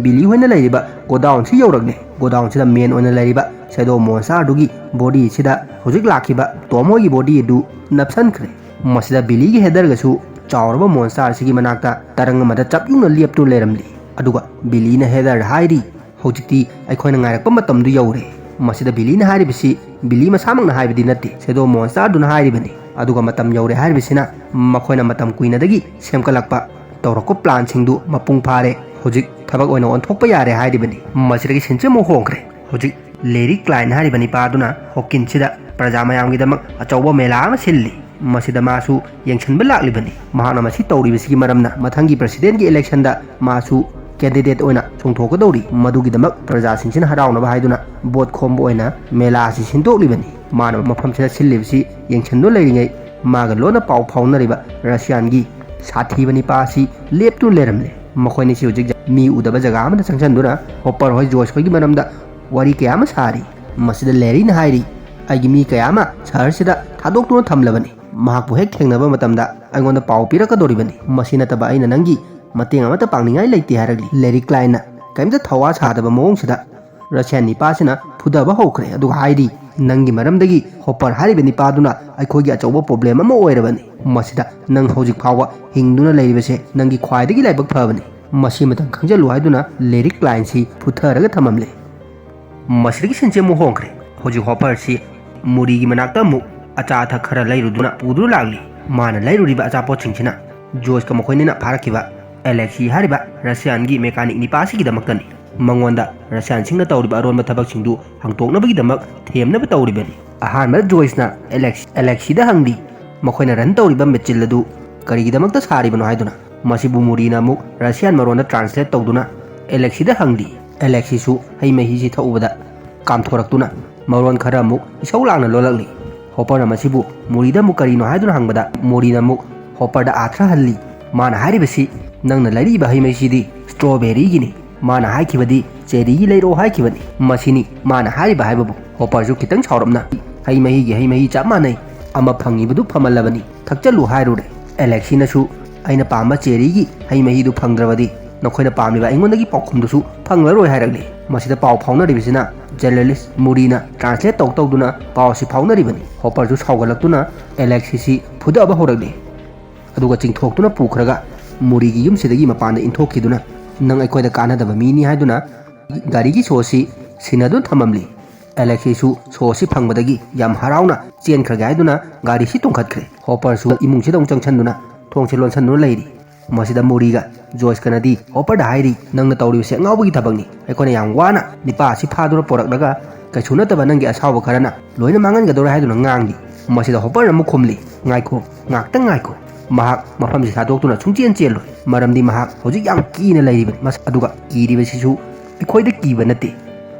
ꯕꯤꯂꯤ ꯍꯣꯏꯅ ꯂꯩꯔꯤꯕ ꯒꯣꯗꯥꯎꯟꯁꯤ ꯌꯧꯔꯛꯂꯦ꯫ ꯒꯣꯗꯥꯎꯟꯁꯤꯗ ꯃꯦꯟ ꯑꯣꯏꯅ ꯂꯩꯔꯤꯕ ꯁꯦꯗꯣ ꯃꯣꯟꯁꯇꯥꯔꯗꯨꯒꯤ ꯕꯣꯗꯤꯁꯤꯗ ꯍꯧꯖꯤꯛ ꯂꯥꯛꯈꯤꯕ ꯇꯣꯝ ꯍꯣꯏꯒꯤ ꯕꯣꯗꯤ ꯑꯗꯨ ꯅꯞꯁꯟꯈ꯭ꯔꯦ꯫ ꯃꯁꯤꯗ ꯕꯤꯂꯤꯒꯤ ꯍꯦꯗꯔꯒꯁꯨ ꯆꯥꯎꯔꯕ ꯃꯣꯟꯁꯇꯥꯔꯁꯤꯒꯤ ꯃꯅꯥꯛꯇ ꯇꯔꯪ ꯑꯃꯗ ꯆꯞ ꯌꯨꯡꯅ ꯂꯦꯞꯇꯨꯅ ꯂꯩꯔꯝꯂꯤ꯫ ꯑꯗꯨꯒ ꯕꯤꯂꯤꯅ ꯍꯦꯗꯔꯗ ꯍꯥꯏꯔꯤ, "ꯍꯧꯖꯤꯛꯇꯤ ꯑꯩꯈꯣꯏꯅ ꯉꯥꯏꯔꯛꯄ ꯃꯇꯝꯗꯨ ꯌꯧꯔꯦ꯫" ꯃꯁꯤꯗ ꯕꯤꯂꯤꯅ ꯍꯥꯏꯔꯤꯕꯁꯤ ꯕꯤꯂꯤ ꯃꯁꯥꯃꯛꯅ ꯍꯥꯏꯕꯗꯤ ꯅꯠꯇꯦ, ꯁꯦꯗꯣ ꯃꯣꯟꯁꯇꯥꯔꯗꯨꯅ ꯍꯥꯏꯔꯤꯕꯅꯤ꯫ ꯑꯗꯨꯒ ꯃꯇꯝ ꯌꯧꯔꯦ ꯍꯥꯏꯔꯤꯕꯁꯤꯅ ꯃꯈꯣꯏꯅ ꯃꯇꯝ ꯀꯨꯏꯅꯗꯒꯤ ꯁꯦꯝꯒꯠꯂꯛꯄ ꯇꯧꯔꯛꯄ ꯄ꯭ꯂꯥꯟꯁꯤꯡꯗꯨ ꯃꯄꯨꯡ ꯐꯥꯔꯦ꯫ ꯍꯧꯖꯤꯛ ꯊꯕꯛ ꯑꯣꯏꯅ ꯑꯣꯟꯊꯣꯛꯄ ꯌꯥꯔꯦ ꯍꯥꯏꯔꯤꯕꯅꯤ꯫ ꯃꯁꯤꯗꯒꯤ ꯁꯤꯟꯁꯤ ꯑꯃꯨꯛ ꯍꯣꯡꯈ꯭ꯔꯦ꯫ ꯍꯧꯖꯤꯛ ꯂꯦꯔꯤ ꯀ꯭ꯂꯥꯏꯟ ꯍꯥꯏꯔꯤꯕ ꯅꯤꯄꯥꯗꯨꯅ ꯍꯣꯀꯤꯟꯁꯤꯗ ꯄ꯭ꯔꯖꯥ ꯃꯌꯥꯝꯒꯤꯗꯃꯛ ꯑꯆꯧꯕ ꯃꯦꯂꯥ ꯑꯃ ꯁꯤꯜꯂꯤ꯫ ꯃꯁꯤꯗ ꯃꯥꯁꯨ ꯌꯦꯡꯁꯤꯟꯕ ꯂꯥꯛꯂꯤꯕꯅꯤ꯫ ꯃꯍꯥꯛꯅ ꯃꯁꯤ ꯇꯧꯔꯤꯕꯁꯤꯒꯤ ꯃꯔꯝꯅ ꯃꯊꯪꯒꯤ presidentꯀꯤ electionꯗ ꯃꯥꯁꯨ candidate ꯑꯣꯏꯅ ꯆꯣꯡꯊꯣꯛꯀꯗꯧꯔꯤ꯫ ꯃꯗꯨꯒꯤꯗꯃꯛ ꯄ꯭ꯔꯖꯥꯁꯤꯡꯁꯤꯅ ꯍꯔꯥꯎꯅꯕ ꯍꯥꯏꯗꯨꯅ vote ꯈꯣꯝꯕ ꯑꯣꯏꯅ ꯃꯦꯂꯥ ꯑꯁꯤ ꯁꯤꯟꯗꯣꯛꯂꯤꯕꯅꯤ꯫ ꯃꯥꯅ ꯃꯐꯝꯁꯤꯗ ꯁꯤꯜꯂꯤꯕꯁꯤ ꯌꯦꯡꯁꯤꯟꯗꯨꯅ ꯂꯩꯔꯤꯉꯩ, ꯃꯥꯒ ꯂꯣꯟꯅ ꯄꯥꯎ ꯐꯥꯎꯅꯔꯤꯕ ꯔꯁꯤꯌꯥꯟꯒꯤ ꯁꯥꯊꯤꯕ ꯅꯤꯄꯥ ꯑꯁꯤ ꯂꯦꯞꯇꯨꯅ ꯂꯩꯔꯝꯂꯦ꯫ ꯃꯈꯣꯏꯅꯤꯁꯤ ꯍꯧꯖꯤꯛ ꯃꯤ ꯎꯗꯕ ꯖꯒꯥ ꯑꯃꯗ ꯆꯪꯁꯤꯟꯗꯨꯅ ꯍꯣꯄꯔ ꯍꯣꯏ, ꯖꯣꯏꯁ ꯍꯣꯏꯒꯤ ꯃꯔꯝꯗ ꯋꯥꯔꯤ ꯀꯌꯥ ꯑꯃ ꯁꯥꯔꯤ꯫ ꯃꯁꯤꯗ ꯂꯦꯔꯤꯅ ꯍꯥꯏꯔꯤ, "ꯑꯩꯒꯤ ꯃꯤ ꯀꯌꯥ ꯑꯃ ꯁꯍꯔꯁꯤꯗ ꯊꯥꯗꯣꯛꯇꯨꯅ ꯊꯝꯂꯕꯅꯤ꯫ ꯃꯍꯥꯛꯄꯨ ꯍꯦꯛ ꯊꯦꯡꯅꯕ ꯃꯇꯝꯗ ꯑꯩꯉꯣꯟꯗ ꯄꯥꯎ ꯄꯤꯔꯛꯀꯗꯧꯔꯤꯕꯅꯤ꯫ ꯃꯁꯤ ꯅꯠꯇꯕ ꯑꯩꯅ ꯅꯪꯒꯤ ꯃꯇꯦꯡ ꯑꯃꯠꯇ ꯄꯥꯡꯅꯤꯡꯉꯥꯏ ꯂꯩꯇꯦ" ꯍꯥꯏꯔꯛꯂꯤ꯫ ꯂꯦꯔꯤ ꯀ꯭ꯂꯥꯏꯟꯅ ꯀꯔꯤꯝꯇ ꯊꯋꯥ ꯁꯥꯗꯕ ꯃꯑꯣꯡꯁꯤꯗ ꯔꯁꯤꯌꯥꯟ ꯅꯤꯄꯥꯁꯤꯅ ꯐꯨꯗꯕ ꯍꯧꯈ꯭ꯔꯦ, ꯑꯗꯨꯒ ꯍꯥꯏꯔꯤ, "ꯅꯪꯒꯤ ꯃꯔꯝꯗꯒꯤ ꯍꯣꯄꯔ ꯍꯥꯏꯔꯤꯕ ꯅꯤꯄꯥꯗꯨꯅ ꯑꯩꯈꯣꯏꯒꯤ ꯑꯆꯧꯕ problem ꯑꯃ ꯑꯣꯏꯔꯕꯅꯤ꯫ ꯃꯁꯤꯗ ꯅꯪ ꯍꯧꯖꯤꯛ ꯐꯥꯎꯕ ꯍꯤꯡꯗꯨꯅ ꯂꯩꯔꯤꯕꯁꯦ ꯅꯪꯒꯤ ꯈ꯭ꯋꯥꯏꯗꯒꯤ ꯂꯥꯏꯕꯛ ꯐꯕꯅꯤ꯫ ꯃꯁꯤꯃꯇꯪ ꯈꯪꯖꯜꯂꯨ" ꯍꯥꯏꯗꯨꯅ ꯂꯦꯔꯤ ꯀ꯭ꯂꯥꯏꯟꯁꯤ ꯐꯨꯊꯔꯒ ꯊꯝꯃꯝꯂꯦ꯫ ꯃꯁꯤꯗꯒꯤ ꯁꯤꯟꯁꯦ ꯑꯃꯨꯛ ꯍꯣꯡꯈ꯭ꯔꯦ꯫ ꯍꯧꯖꯤꯛ ꯍꯣꯄꯔꯁꯤ ꯃꯨꯔꯤꯒꯤ ꯃꯅꯥꯛꯇ ꯑꯃꯨꯛ ꯑꯆꯥ ꯑꯊꯛ ꯈꯔ ꯂꯩꯔꯨꯗꯨꯅ ꯄꯨꯗꯨꯅ ꯂꯥꯛꯂꯤ꯫ ꯃꯥꯅ ꯂꯩꯔꯨꯔꯤꯕ ꯑꯆꯥꯄꯣꯠꯁꯤꯡꯁꯤꯅ ꯖꯣꯏꯁꯀ ꯃꯈꯣꯏꯅꯤꯅ ꯐꯥꯔꯛꯈꯤꯕ ꯑꯦꯂꯦꯛꯁꯤ ꯍꯥꯏꯔꯤꯕ ꯔꯁꯤꯌꯥꯟꯒꯤ mechanic ꯅꯤꯄꯥ ꯑꯁꯤꯒꯤꯗꯃꯛꯇꯅꯤ꯫ ꯃꯉꯣꯟꯗ ꯔꯁꯤꯌꯥꯟꯁꯤꯡꯅ ꯇꯧꯔꯤꯕ ꯑꯔꯣꯟꯕ ꯊꯕꯛꯁꯤꯡꯗꯨ ꯍꯪꯇꯣꯛꯅꯕꯒꯤꯗꯃꯛ ꯊꯦꯝꯅꯕ ꯇꯧꯔꯤꯕꯅꯤ꯫ ꯑꯍꯥꯟꯕꯗ ꯖꯣꯏꯁꯅ ꯑꯦꯂꯦꯛꯁ-, ꯑꯦꯂꯦꯛꯁꯤꯗ ꯍꯪꯂꯤ, ꯃꯈꯣꯏꯅ run ꯇꯧꯔꯤꯕ ꯃꯦꯆꯤꯟ ꯑꯗꯨ ꯀꯔꯤꯒꯤꯗꯃꯛꯇ ꯁꯥꯔꯤꯕꯅꯣ ꯍꯥꯏꯗꯨꯅ꯫ ꯃꯁꯤꯕꯨ ꯃꯨꯔꯤꯅ ꯑꯃꯨꯛ ꯔꯁꯤꯌꯥꯟ ꯃꯔꯣꯟꯗ translate ꯇꯧꯗꯨꯅ ꯑꯦꯂꯦꯛꯁꯤꯗ ꯍꯪꯂꯤ꯫ ꯑꯦꯂꯦꯛꯁꯤꯁꯨ ꯍꯩ ꯃꯍꯤꯁꯤ ꯊꯛꯎꯕꯗ ꯀꯥꯝꯊꯣꯔꯛꯇꯨꯅ ꯃꯔꯣꯟ ꯈꯔ ꯑꯃꯨꯛ ꯏꯁꯧ ꯂꯥꯡꯅ ꯂꯣꯜꯂꯛꯂꯤ꯫ ꯍꯣꯄꯔꯅ ꯃꯁꯤꯕꯨ ꯃꯨꯔꯤꯗ ꯑꯃꯨꯛ ꯀꯔꯤꯅꯣ ꯍꯥꯏꯗꯨꯅ ꯍꯪꯕꯗ, ꯃꯨꯔꯤꯅ ꯑꯃꯨꯛ ꯍꯣꯄꯔꯗ ꯑꯥꯊ꯭ꯔ ꯍꯜꯂꯤ꯫ ꯃꯥꯅ ꯍꯥꯏꯔꯤꯕꯁꯤ, "ꯅꯪꯅ ꯂꯩꯔꯤꯕ ꯍꯩ ꯃꯍꯤꯁꯤꯗꯤ strawberryꯒꯤꯅꯤ꯫ ꯃꯥꯅ ꯍꯥꯏꯈꯤꯕꯗꯤ cherryꯒꯤ ꯂꯩꯔꯛꯑꯣ ꯍꯥꯏꯈꯤꯕꯅꯤ꯫ ꯃꯁꯤꯅꯤ ꯃꯥꯅ ꯍꯥꯏꯔꯤꯕ" ꯍꯥꯏꯕꯕꯨ꯫ ꯍꯣꯄꯔꯁꯨ ꯈꯤꯇꯪ ꯁꯥꯎꯔꯞꯅ, "ꯍꯩ ꯃꯍꯤꯒꯤ ꯍꯩ ꯃꯍꯤ ꯆꯞ ꯃꯥꯟꯅꯩ꯫ ꯑꯃ ꯐꯪꯉꯤꯕꯗꯨ ꯐꯃꯜꯂꯕꯅꯤ꯫ ꯊꯛꯆꯜꯂꯨ" ꯍꯥꯏꯔꯨꯔꯦ꯫ ꯑꯦꯂꯦꯛꯁꯤꯅꯁꯨ, "ꯑꯩꯅ ꯄꯥꯝꯕ cherryꯒꯤ ꯍꯩ ꯃꯍꯤꯗꯨ ꯐꯪꯗ꯭ꯔꯕꯗꯤ ꯅꯈꯣꯏꯅ ꯄꯥꯝꯂꯤꯕ ꯑꯩꯉꯣꯟꯗꯒꯤ ꯄꯥꯎꯈꯨꯝꯗꯨꯁꯨ ꯐꯪꯂꯔꯣꯏ" ꯍꯥꯏꯔꯛꯂꯤ꯫ ꯃꯁꯤꯗ ꯄꯥꯎ ꯐꯥꯎꯅꯔꯤꯕꯁꯤꯅ journalist ꯃꯨꯔꯤꯅ translate ꯇꯧ ꯇꯧꯗꯨꯅ ꯄꯥꯎ ꯑꯁꯤ ꯐꯥꯎꯅꯔꯤꯕꯅꯤ꯫ ꯍꯣꯄꯔꯁꯨ ꯁꯥꯎꯒꯠꯂꯛꯇꯨꯅ ꯑꯦꯂꯦꯛꯁꯤꯁꯤ ꯐꯨꯗꯕ ꯍꯧꯔꯛꯂꯤ꯫ ꯑꯗꯨꯒ ꯆꯤꯡꯊꯣꯛꯇꯨꯅ ꯄꯨꯈ꯭ꯔꯒ ꯃꯨꯔꯤꯒꯤ ꯌꯨꯝꯁꯤꯗꯒꯤ ꯃꯄꯥꯟꯗ ꯏꯟꯊꯣꯛꯈꯤꯗꯨꯅ, "ꯅꯪ ꯑꯩꯈꯣꯏꯗ ꯀꯥꯟꯅꯗꯕ ꯃꯤꯅꯤ" ꯍꯥꯏꯗꯨꯅ ꯒꯥꯔꯤꯒꯤ ꯁꯣꯁꯤ ꯁꯤꯟꯅꯗꯨꯅ ꯊꯝꯃꯝꯂꯤ꯫ ꯑꯦꯂꯦꯛꯁꯤꯁꯨ ꯁꯣꯁꯤ ꯐꯪꯕꯗꯒꯤ ꯌꯥꯝ ꯍꯔꯥꯎꯅ ꯆꯦꯟꯈ꯭ꯔꯒꯦ ꯍꯥꯏꯗꯨꯅ ꯒꯥꯔꯤꯁꯤ ꯇꯣꯡꯈꯠꯈ꯭ꯔꯦ꯫ ꯍꯣꯄꯔꯁꯨ ꯏꯃꯨꯡꯁꯤꯗ ꯑꯃꯨꯛ ꯆꯪꯁꯤꯟꯗꯨꯅ ꯊꯣꯡꯁꯦ ꯂꯣꯟꯁꯤꯟꯗꯨꯅ ꯂꯩꯔꯤ꯫ ꯃꯁꯤꯗ ꯃꯨꯔꯤꯒ ꯖꯣꯏꯁꯀꯅꯗꯤ ꯍꯣꯄꯔꯗ ꯍꯥꯏꯔꯤ, "ꯅꯪꯅ ꯇꯧꯔꯤꯕꯁꯤ ꯑꯉꯥꯎꯕꯒꯤ ꯊꯕꯛꯅꯤ꯫ ꯑꯩꯈꯣꯏꯅ ꯌꯥꯝ ꯋꯥꯅ ꯅꯤꯄꯥ ꯑꯁꯤ ꯐꯥꯗꯨꯅ ꯄꯣꯔꯛꯂꯒ ꯀꯩꯁꯨ ꯅꯠꯇꯕ ꯅꯪꯒꯤ ꯑꯁꯥꯎꯕ ꯈꯔꯅ ꯂꯣꯏꯅ ꯃꯥꯡꯍꯟꯒꯗꯧꯔꯦ" ꯍꯥꯏꯗꯨꯅ ꯉꯥꯡꯂꯤ꯫ ꯃꯁꯤꯗ ꯍꯣꯄꯔꯅ ꯑꯃꯨꯛ ꯈꯨꯝꯂꯤ, "ꯉꯥꯏꯈꯣ, ꯉꯥꯛꯇꯪ ꯉꯥꯏꯈꯣ꯫ ꯃꯍꯥꯛ ꯃꯐꯝꯁꯤ ꯊꯥꯗꯣꯛꯇꯨꯅ ꯁꯨꯡꯆꯦꯟ ꯆꯦꯜꯂꯣꯏ, ꯃꯔꯝꯗꯤ ꯃꯍꯥꯛ ꯍꯧꯖꯤꯛ ꯌꯥꯝ ꯀꯤꯅ ꯂꯩꯔꯤꯕꯅꯤ꯫ ꯃꯁ-, ꯑꯗꯨꯒ ꯀꯤꯔꯤꯕꯁꯤꯁꯨ ꯑꯩꯈꯣꯏꯗ ꯀꯤꯕ ꯅꯠꯇꯦ꯫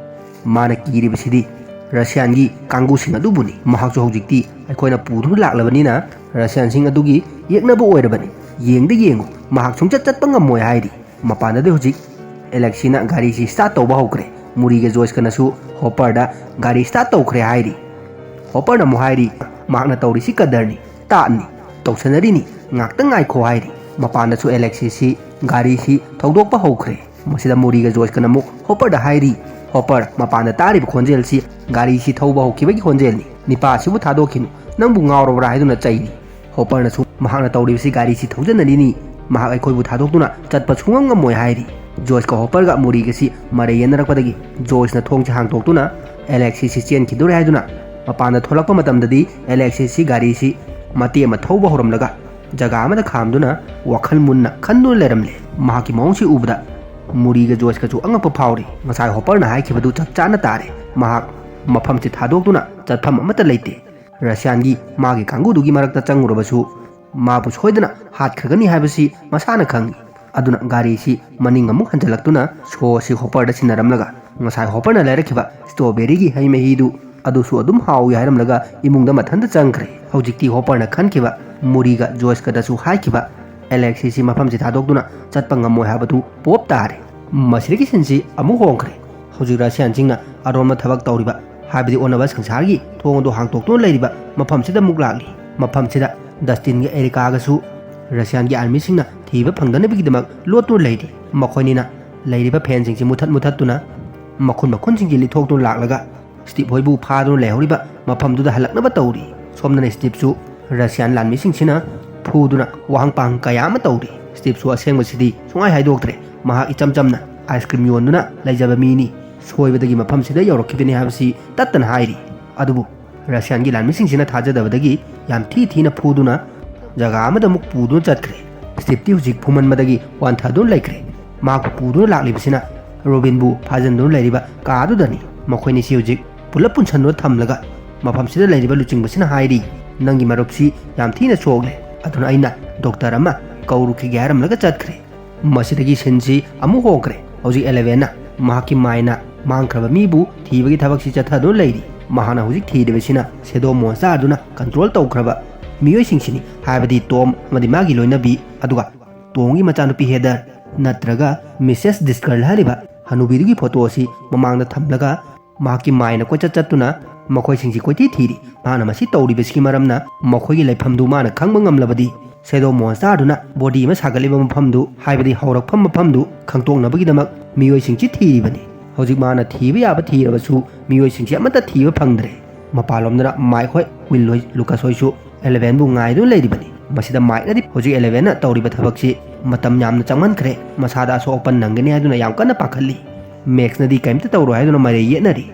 ꯃꯥꯅ ꯀꯤꯔꯤꯕꯁꯤꯗꯤ ꯔꯁꯤꯌꯥꯟꯒꯤ ꯀꯥꯡꯕꯨꯁꯤꯡ ꯑꯗꯨꯕꯨꯅꯤ꯫ ꯃꯍꯥꯛꯁꯨ ꯍꯧꯖꯤꯛꯇꯤ ꯑꯩꯈꯣꯏꯅ ꯄꯨꯗꯨꯅ ꯂꯥꯛꯂꯕꯅꯤꯅ ꯔꯁꯤꯌꯥꯟꯁꯤꯡ ꯑꯗꯨꯒꯤ ꯌꯦꯛꯅꯕ ꯑꯣꯏꯔꯕꯅꯤ꯫ ꯌꯦꯡꯗ ꯌꯦꯡꯉꯨ, ꯃꯍꯥꯛ ꯁꯨꯡꯆꯠ ꯆꯠꯄ ꯉꯝꯃꯣꯏ" ꯍꯥꯏꯔꯤ꯫ ꯃꯄꯥꯟꯗꯗꯤ ꯍꯧꯖꯤꯛ ꯑꯦꯂꯦꯛꯁꯤꯅ ꯒꯥꯔꯤꯁꯤ ꯁ꯭ꯇꯥꯔꯠ ꯇꯧꯕ ꯍꯧꯈ꯭ꯔꯦ꯫ ꯃꯨꯔꯤꯒ ꯖꯣꯏꯁꯀꯅꯁꯨ ꯍꯣꯄꯔꯗ "ꯒꯥꯔꯤ ꯁ꯭ꯇꯥꯔꯠ ꯇꯧꯈ꯭ꯔꯦ" ꯍꯥꯏꯔꯤ꯫ ꯍꯣꯄꯔꯅ ꯑꯃꯨꯛ ꯍꯥꯏꯔꯤ, "ꯃꯍꯥꯛꯅ ꯇꯧꯔꯤꯁꯤ ꯀꯗꯔꯅꯤ, ꯇꯥꯠꯅꯤ, ꯇꯧꯁꯟꯅꯔꯤꯅꯤ, ꯉꯥꯛꯇꯪ ꯉꯥꯏꯈꯣ" ꯍꯥꯏꯔꯤ꯫ ꯃꯄꯥꯟꯗꯁꯨ ꯑꯦꯂꯦꯛꯁꯤꯁꯤ ꯒꯥꯔꯤꯁꯤ ꯊꯧꯗꯣꯛꯄ ꯍꯧꯈ꯭ꯔꯦ꯫ ꯃꯁꯤꯗ ꯃꯨꯔꯤꯒ ꯖꯣꯏꯁꯀꯅ ꯑꯃꯨꯛ ꯍꯣꯄꯔꯗ ꯍꯥꯏꯔꯤ, "ꯍꯣꯄꯔ, ꯃꯄꯥꯟꯗ ꯇꯥꯔꯤꯕ ꯈꯣꯟꯖꯦꯜꯁꯤ ꯒꯥꯔꯤꯁꯤ ꯊꯧꯕ ꯍꯧꯈꯤꯕꯒꯤ ꯈꯣꯟꯖꯦꯜꯅꯤ꯫ ꯅꯤꯄꯥ ꯑꯁꯤꯕꯨ ꯊꯥꯗꯣꯛꯈꯤꯅꯨ, ꯅꯪꯕꯨ ꯉꯥꯎꯔꯕ꯭ꯔꯥ?" ꯍꯥꯏꯗꯨꯅ ꯆꯩꯔꯤ꯫ ꯍꯣꯄꯔꯅꯁꯨ, "ꯃꯍꯥꯛꯅ ꯇꯧꯔꯤꯕꯁꯤ ꯒꯥꯔꯤꯁꯤ ꯊꯧꯖꯅꯔꯤꯅꯤ, ꯃꯍꯥꯛ ꯑꯩꯈꯣꯏꯕꯨ ꯊꯥꯗꯣꯛꯇꯨꯅ ꯆꯠꯄ ꯁꯨꯡꯉꯝ ꯉꯝꯃꯣꯏ" ꯍꯥꯏꯔꯤ꯫ ꯖꯣꯏꯁꯀ ꯍꯣꯄꯔꯒ ꯃꯨꯔꯤꯒꯁꯤ ꯃꯔꯩ ꯌꯦꯠꯅꯔꯛꯄꯗꯒꯤ ꯖꯣꯏꯁꯅ ꯊꯣꯡꯁꯤ ꯍꯥꯡꯗꯣꯛꯇꯨꯅ ꯑꯦꯂꯦꯛꯁꯤꯁꯁꯤ ꯆꯦꯟꯈꯤꯗꯣꯔꯦ ꯍꯥꯏꯗꯨꯅ ꯃꯄꯥꯟꯗ ꯊꯣꯛꯂꯛꯄ ꯃꯇꯝꯗꯗꯤ ꯑꯦꯂꯦꯛꯁꯤꯁꯁꯤ ꯒꯥꯔꯤꯁꯤ ꯃꯇꯦꯛ ꯑꯃ ꯊꯧꯕ ꯍꯧꯔꯝꯂꯒ ꯖꯒꯥ ꯑꯃꯗ ꯈꯥꯝꯗꯨꯅ ꯋꯥꯈꯜ ꯃꯨꯟꯅ ꯈꯟꯗꯨꯅ ꯂꯩꯔꯝꯂꯦ꯫ ꯃꯍꯥꯛꯀꯤ ꯃꯑꯣꯡꯁꯤ ꯎꯕꯗ ꯃꯨꯔꯤꯒ ꯖꯣꯏꯁꯀꯁꯨ ꯑꯉꯛꯄ ꯐꯥꯎꯔꯤ꯫ ꯉꯁꯥꯏ ꯍꯣꯄꯔꯅ ꯍꯥꯏꯈꯤꯕꯗꯨ ꯆꯞ ꯆꯥꯅ ꯇꯥꯔꯦ꯫ ꯃꯍꯥꯛ ꯃꯐꯝꯁꯤ ꯊꯥꯗꯣꯛꯇꯨꯅ ꯆꯠꯐꯝ ꯑꯃꯠꯇ ꯂꯩꯇꯦ꯫ ꯔꯁꯤꯌꯥꯟꯒꯤ ꯃꯥꯒꯤ ꯀꯥꯡꯕꯨꯗꯨꯒꯤ ꯃꯔꯛꯇ ꯆꯪꯉꯨꯔꯕꯁꯨ ꯃꯥꯕꯨ ꯁꯣꯏꯗꯅ ꯍꯥꯠꯈ꯭ꯔꯒꯅꯤ ꯍꯥꯏꯕꯁꯤ ꯃꯁꯥꯅ ꯈꯪꯏ꯫ ꯑꯗꯨꯅ ꯒꯥꯔꯤꯁꯤ ꯃꯅꯤꯡ ꯑꯃꯨꯛ ꯍꯟꯖꯤꯜꯂꯛꯇꯨꯅ ꯁꯣ ꯑꯁꯤ ꯍꯣꯄꯔꯗ ꯁꯤꯟꯅꯔꯝꯂꯒ ꯉꯁꯥꯏ ꯍꯣꯄꯔꯅ ꯂꯩꯔꯛꯈꯤꯕ ꯁ꯭ꯇ꯭ꯔꯣꯕꯦꯔꯤꯒꯤ ꯍꯩ ꯃꯍꯤꯗꯨ ꯑꯗꯨꯁꯨ ꯑꯗꯨꯝ ꯍꯥꯎꯏ ꯍꯥꯏꯔꯝꯂꯒ ꯏꯃꯨꯡꯗ ꯃꯊꯟꯇ ꯆꯪꯈ꯭ꯔꯦ꯫ ꯍꯧꯖꯤꯛꯇꯤ ꯍꯣꯄꯔꯅ ꯈꯟꯈꯤꯕ, ꯃꯨꯔꯤꯒ ꯖꯣꯏꯁꯀꯗꯁꯨ ꯍꯥꯏꯈꯤꯕ, ꯑꯦꯂꯦꯛꯁꯤꯁꯤ ꯃꯐꯝꯁꯤ ꯊꯥꯗꯣꯛꯇꯨꯅ ꯆꯠꯄ ꯉꯝꯃꯣꯏ ꯍꯥꯏꯕꯗꯨ ꯄꯣꯞ ꯇꯥꯔꯦ꯫ ꯃꯁꯤꯗꯒꯤ ꯁꯤꯟꯁꯤ ꯑꯃꯨꯛ ꯍꯣꯡꯈ꯭ꯔꯦ꯫ ꯍꯧꯖꯤꯛ ꯔꯁꯤꯌꯥꯟꯁꯤꯡꯅ ꯑꯔꯣꯟꯕ ꯊꯕꯛ ꯇꯧꯔꯤꯕ, ꯍꯥꯏꯕꯗꯤ ꯑꯣꯟꯅꯕ ꯁꯪꯁꯥꯔꯒꯤ ꯊꯣꯡ ꯑꯗꯨ ꯍꯥꯡꯇꯣꯛꯇꯨꯅ ꯂꯩꯔꯤꯕ ꯃꯐꯝꯁꯤꯗ ꯑꯃꯨꯛ ꯂꯥꯛꯂꯤ꯫ ꯃꯐꯝꯁꯤꯗ ꯗꯁꯇꯤꯟꯒ ꯑꯦꯔꯤꯀꯥꯒꯁꯨ ꯔꯁꯤꯌꯥꯟꯒꯤ ꯑꯥꯔꯃꯤꯁꯤꯡꯅ ꯊꯤꯕ ꯐꯪꯗꯅꯕꯒꯤꯗꯃꯛ ꯂꯣꯠꯇꯨꯅ ꯂꯩꯔꯤ꯫ ꯃꯈꯣꯏꯅꯤꯅ ꯂꯩꯔꯤꯕ ꯐꯦꯟꯁꯤꯡꯁꯤ ꯃꯨꯊꯠ ꯃꯨꯊꯠꯇꯨꯅ ꯃꯈꯨꯟ ꯃꯈꯨꯟꯁꯤꯡꯁꯤ ꯂꯤꯊꯣꯛꯇꯨꯅ ꯂꯥꯛꯂꯒ ꯁ꯭ꯇꯤꯞ ꯍꯣꯏꯕꯨ ꯐꯥꯗꯨꯅ ꯂꯩꯍꯧꯔꯤꯕ ꯃꯐꯝꯗꯨꯗ ꯍꯜꯂꯛꯅꯕ ꯇꯧꯔꯤ꯫ ꯁꯣꯝꯗꯅ ꯁ꯭ꯇꯤꯞꯁꯨ ꯔꯁꯤꯌꯥꯟ ꯂꯥꯟꯃꯤꯁꯤꯡꯁꯤꯅ ꯐꯨꯗꯨꯅ ꯋꯥꯍꯪ ꯄꯥꯡ ꯀꯌꯥ ꯑꯃ ꯇꯧꯔꯤ꯫ ꯁ꯭ꯇꯤꯞꯁꯨ ꯑꯁꯦꯡꯕꯁꯤꯗꯤ ꯁꯨꯡꯍꯥꯏ ꯍꯥꯏꯗꯣꯛꯇ꯭ꯔꯦ꯫ ꯃꯍꯥꯛ ꯏꯆꯝ ꯆꯝꯅ ꯑꯥꯏꯁ ꯀ꯭ꯔꯤꯝ ꯌꯣꯟꯗꯨꯅ ꯂꯩꯖꯕ ꯃꯤꯅꯤ꯫ ꯁꯣꯏꯕꯗꯒꯤ ꯃꯐꯝꯁꯤꯗ ꯌꯧꯔꯛꯈꯤꯕꯅꯤ ꯍꯥꯏꯕꯁꯤ ꯇꯠꯇꯅ ꯍꯥꯏꯔꯤ꯫ ꯑꯗꯨꯕꯨ ꯔꯁꯤꯌꯥꯟꯒꯤ ꯂꯥꯟꯃꯤꯁꯤꯡꯁꯤꯅ ꯊꯥꯖꯗꯕꯗꯒꯤ ꯌꯥꯝ ꯊꯤ ꯊꯤꯅ ꯐꯨꯗꯨꯅ ꯖꯒꯥ ꯑꯃꯗ ꯑꯃꯨꯛ ꯄꯨꯗꯨꯅ ꯆꯠꯈ꯭ꯔꯦ꯫ ꯁ꯭ꯇꯤꯞꯇꯤ ꯍꯧꯖꯤꯛ ꯐꯨꯃꯟꯕꯗꯒꯤ ꯋꯥꯟꯊꯗꯨꯅ ꯂꯩꯈ꯭ꯔꯦ꯫ ꯃꯍꯥꯛꯄꯨ ꯄꯨꯗꯨꯅ ꯂꯥꯛꯂꯤꯕꯁꯤꯅ ꯔꯣꯕꯤꯟꯕꯨ ꯐꯥꯖꯤꯟꯗꯨꯅ ꯂꯩꯔꯤꯕ ꯀꯥ ꯑꯗꯨꯗꯅꯤ꯫ ꯃꯈꯣꯏꯅꯤꯁꯤ ꯍꯧꯖꯤꯛ ꯄꯨꯂꯞ ꯄꯨꯟꯁꯟꯗꯨꯅ ꯊꯝꯂꯒ ꯃꯐꯝꯁꯤꯗ ꯂꯩꯔꯤꯕ ꯂꯨꯆꯤꯡꯕꯁꯤꯅ ꯍꯥꯏꯔꯤ, "ꯅꯪꯒꯤ ꯃꯔꯨꯞꯁꯤ ꯌꯥꯝ ꯊꯤꯅ ꯁꯣꯛꯂꯦ, ꯑꯗꯨꯅ ꯑꯩꯅ ꯗꯣꯛꯇꯔ ꯑꯃ ꯀꯧꯔꯨꯈꯤꯒꯦ" ꯍꯥꯏꯔꯝꯂꯒ ꯆꯠꯈ꯭ꯔꯦ꯫ ꯃꯁꯤꯗꯒꯤ ꯁꯤꯟꯁꯤ ꯑꯃꯨꯛ ꯍꯣꯡꯈ꯭ꯔꯦ꯫ ꯍꯧꯖꯤꯛ ꯑꯦꯂꯦꯚꯦꯟꯅ ꯃꯍꯥꯛꯀꯤ ꯃꯥꯏꯅ ꯃꯥꯡꯈ꯭ꯔꯕ ꯃꯤꯕꯨ ꯊꯤꯕꯒꯤ ꯊꯕꯛꯁꯤ ꯆꯠꯊꯗꯨꯅ ꯂꯩꯔꯤ꯫ ꯃꯍꯥꯛꯅ ꯍꯧꯖꯤꯛ ꯊꯤꯔꯤꯕꯁꯤꯅ ꯁꯦꯗꯣ ꯃꯣꯟꯁꯇꯔꯗꯨꯅ ꯀꯟꯇ꯭ꯔꯣꯜ ꯇꯧꯈ꯭ꯔꯕ ꯃꯤꯑꯣꯏꯁꯤꯡꯁꯤꯅꯤ, ꯍꯥꯏꯕꯗꯤ ꯇꯣꯝ ꯑꯃꯗꯤ ꯃꯥꯒꯤ ꯂꯣꯏꯅꯕꯤ, ꯑꯗꯨꯒ ꯇꯣꯝꯒꯤ ꯃꯆꯥꯅꯨꯄꯤ ꯍꯦꯗꯔ ꯅꯠꯇ꯭ꯔꯒ ꯃꯤꯁꯦꯁ ꯗꯤꯁꯀꯔꯜ ꯍꯥꯏꯔꯤꯕ ꯍꯅꯨꯕꯤꯗꯨꯒꯤ ꯐꯣꯇꯣ ꯑꯁꯤ ꯃꯃꯥꯡꯗ ꯊꯝꯂꯒ ꯃꯍꯥꯛꯀꯤ ꯃꯥꯏꯅ ꯀꯣꯏꯆꯠ ꯆꯠꯇꯨꯅ ꯃꯈꯣꯏꯁꯤꯡꯁꯤ ꯀꯣꯏꯊꯤ ꯊꯤꯔꯤ꯫ ꯃꯍꯥꯛꯅ ꯃꯁꯤ ꯇꯧꯔꯤꯕꯁꯤꯒꯤ ꯃꯔꯝꯅ ꯃꯈꯣꯏꯒꯤ ꯂꯩꯐꯝꯗꯨ ꯃꯥꯅ ꯈꯪꯕ ꯉꯝꯂꯕꯗꯤ ꯁꯦꯗꯣ ꯃꯣꯟꯁꯇꯔꯗꯨꯅ ꯕꯣꯗꯤ ꯑꯃ ꯁꯥꯒꯠꯂꯤꯕ ꯃꯐꯝꯗꯨ, ꯍꯥꯏꯕꯗꯤ ꯍꯧꯔꯛꯐꯝ ꯃꯐꯝꯗꯨ ꯈꯪꯗꯣꯛꯅꯕꯒꯤꯗꯃꯛ ꯃꯤꯑꯣꯏꯁꯤꯡꯁꯤ ꯊꯤꯔꯤꯕꯅꯤ꯫ ꯍꯧꯖꯤꯛ ꯃꯥꯅ ꯊꯤꯕ ꯌꯥꯕ ꯊꯤꯔꯕꯁꯨ ꯃꯤꯑꯣꯏꯁꯤꯡꯁꯤ ꯑꯃꯠꯇ ꯊꯤꯕ ꯐꯪꯗ꯭ꯔꯦ꯫ ꯃꯄꯥꯟꯂꯣꯝꯗꯅ ꯃꯥꯏꯛ ꯍꯣꯏ, ꯋꯤꯜ ꯍꯣꯏ, ꯂꯨꯀꯁ ꯍꯣꯏꯁꯨ ꯑꯦꯂꯦꯚꯦꯟꯕꯨ ꯉꯥꯏꯗꯨꯅ ꯂꯩꯔꯤꯕꯅꯤ꯫ ꯃꯁꯤꯗ ꯃꯥꯏꯛꯅꯗꯤ ꯍꯧꯖꯤꯛ ꯑꯦꯂꯦꯚꯦꯟꯅ ꯇꯧꯔꯤꯕ ꯊꯕꯛꯁꯤ ꯃꯇꯝ ꯌꯥꯝꯅ ꯆꯪꯃꯟꯈ꯭ꯔꯦ, ꯃꯁꯥꯗ ꯑꯁꯣꯛ ꯑꯄꯟ ꯅꯪꯒꯅꯤ ꯍꯥꯏꯗꯨꯅ ꯌꯥꯝ ꯀꯟꯅ ꯄꯥꯈꯠꯂꯤ꯫ ꯃꯦꯛꯁꯅꯗꯤ ꯀꯔꯤꯝꯇ ꯇꯧꯔꯣꯏ ꯍꯥꯏꯗꯨꯅ ꯃꯔꯩ ꯌꯦꯠꯅꯔꯤ꯫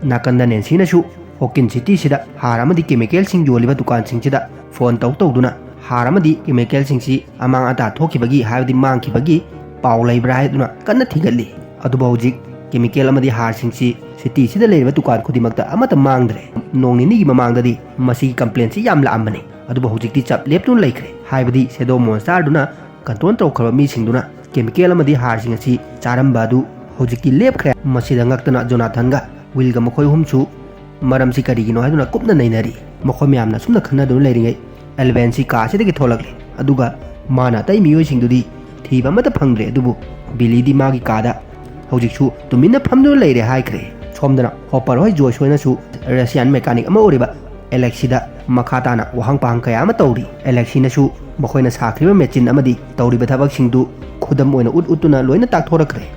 ꯅꯥꯀꯟꯗ ꯅꯦꯟꯁꯤꯅꯁꯨ ꯍꯣꯀꯤꯟ ꯁꯤꯇꯤꯁꯤꯗ ꯍꯥꯔ ꯑꯃꯗꯤ ꯀꯦꯃꯤꯀꯦꯜꯁꯤꯡ ꯌꯣꯜꯂꯤꯕ ꯗꯨꯀꯥꯟꯁꯤꯡꯁꯤꯗ ꯐꯣꯟ ꯇꯧ ꯇꯧꯗꯨꯅ ꯍꯥꯔ ꯑꯃꯗꯤ ꯀꯦꯃꯤꯀꯦꯜꯁꯤꯡꯁꯤ ꯑꯃꯥꯡ ꯑꯇꯥ ꯊꯣꯛꯈꯤꯕꯒꯤ, ꯍꯥꯏꯕꯗꯤ ꯃꯥꯡꯈꯤꯕꯒꯤ ꯄꯥꯎ ꯂꯩꯕ꯭ꯔꯥ ꯍꯥꯏꯗꯨꯅ ꯀꯟꯅ ꯊꯤꯒꯠꯂꯤ꯫ ꯑꯗꯨꯕꯨ ꯍꯧꯖꯤꯛ ꯀꯦꯃꯤꯀꯦꯜ ꯑꯃꯗꯤ ꯍꯥꯔꯁꯤꯡꯁꯤ ꯁꯤꯇꯤꯁꯤꯗ ꯂꯩꯔꯤꯕ ꯗꯨꯀꯥꯟ ꯈꯨꯗꯤꯡꯃꯛꯇ ꯑꯃꯠꯇ ꯃꯥꯡꯗ꯭ꯔꯦ꯫ ꯅꯣꯡ ꯅꯤꯅꯤꯒꯤ ꯃꯃꯥꯡꯗꯗꯤ ꯃꯁꯤꯒꯤ ꯀꯝꯄ꯭ꯂꯦꯟꯁꯤ ꯌꯥꯝ ꯂꯥꯛꯑꯝꯕꯅꯤ, ꯑꯗꯨꯕꯨ ꯍꯧꯖꯤꯛꯇꯤ ꯆꯞ ꯂꯦꯞꯇꯨꯅ ꯂꯩꯈ꯭ꯔꯦ, ꯍꯥꯏꯕꯗꯤ ꯁꯦꯗꯣ ꯃꯣꯟꯁꯇꯔꯗꯨꯅ ꯀꯟꯇ꯭ꯔꯣꯜ ꯇꯧꯈ꯭ꯔꯕ ꯃꯤꯁꯤꯡꯗꯨꯅ ꯀꯦꯃꯤꯀꯦꯜ ꯑꯃꯗꯤ ꯍꯥꯔꯁꯤꯡ ꯑꯁꯤ ꯆꯥꯔꯝꯕ ꯑꯗꯨ ꯍꯧꯖꯤꯛꯇꯤ ꯂꯦꯞꯈ꯭ꯔꯦ꯫ ꯃꯁꯤꯗ ꯉꯛꯇꯅ ꯖꯣꯅꯥꯊꯟꯒ ꯋꯤꯜꯒ ꯃꯈꯣꯏ ꯑꯍꯨꯝꯁꯨ ꯃꯔꯝꯁꯤ ꯀꯔꯤꯒꯤꯅꯣ ꯍꯥꯏꯗꯨꯅ ꯀꯨꯞꯅ ꯅꯩꯅꯔꯤ꯫ ꯃꯈꯣꯏ ꯃꯌꯥꯝꯅ ꯑꯁꯨꯝꯅ ꯈꯟꯅꯗꯨꯅ ꯂꯩꯔꯤꯉꯩ, ꯑꯦꯂꯦꯚꯦꯟꯁꯤ ꯀꯥ ꯑꯁꯤꯗꯒꯤ ꯊꯣꯛꯂꯛꯂꯦ, ꯑꯗꯨꯒ ꯃꯥꯅ ꯑꯇꯩ ꯃꯤꯑꯣꯏꯁꯤꯡꯗꯨꯗꯤ ꯊꯤꯕ ꯑꯃꯠꯇ ꯐꯪꯗ꯭ꯔꯦ꯫ ꯑꯗꯨꯕꯨ ꯕꯤꯂꯤꯗꯤ ꯃꯥꯒꯤ ꯀꯥꯗ ꯍꯧꯖꯤꯛꯁꯨ ꯇꯨꯃꯤꯟꯅ ꯐꯝꯗꯨꯅ ꯂꯩꯔꯦ ꯍꯥꯏꯈ꯭ꯔꯦ꯫ ꯁꯣꯝꯗꯅ ꯍꯣꯄꯔ ꯍꯣꯏ, ꯖꯣꯏꯁ ꯍꯣꯏꯅꯁꯨ ꯔꯁꯤꯌꯥꯟ ꯃꯦꯀꯥꯅꯤꯛ ꯑꯃ ꯑꯣꯏꯔꯤꯕ ꯑꯦꯂꯦꯛꯁꯤꯗ ꯃꯈꯥ ꯇꯥꯅ ꯋꯥꯍꯪ ꯄꯥꯍꯪ ꯀꯌꯥ ꯑꯃ ꯇꯧꯔꯤ꯫ ꯑꯦꯂꯦꯛꯁꯤꯅꯁꯨ ꯃꯈꯣꯏꯅ ꯁꯥꯈ꯭ꯔꯤꯕ ꯃꯦꯆꯤꯟ ꯑꯃꯗꯤ ꯇꯧꯔꯤꯕ ꯊꯕꯛꯁꯤꯡꯗꯨ ꯈꯨꯗꯝ ꯑꯣꯏꯅ ꯎꯠ ꯎꯠꯇꯨꯅ ꯂꯣꯏꯅ ꯇꯥꯛꯊꯣꯔꯛꯈ꯭ꯔꯦ꯫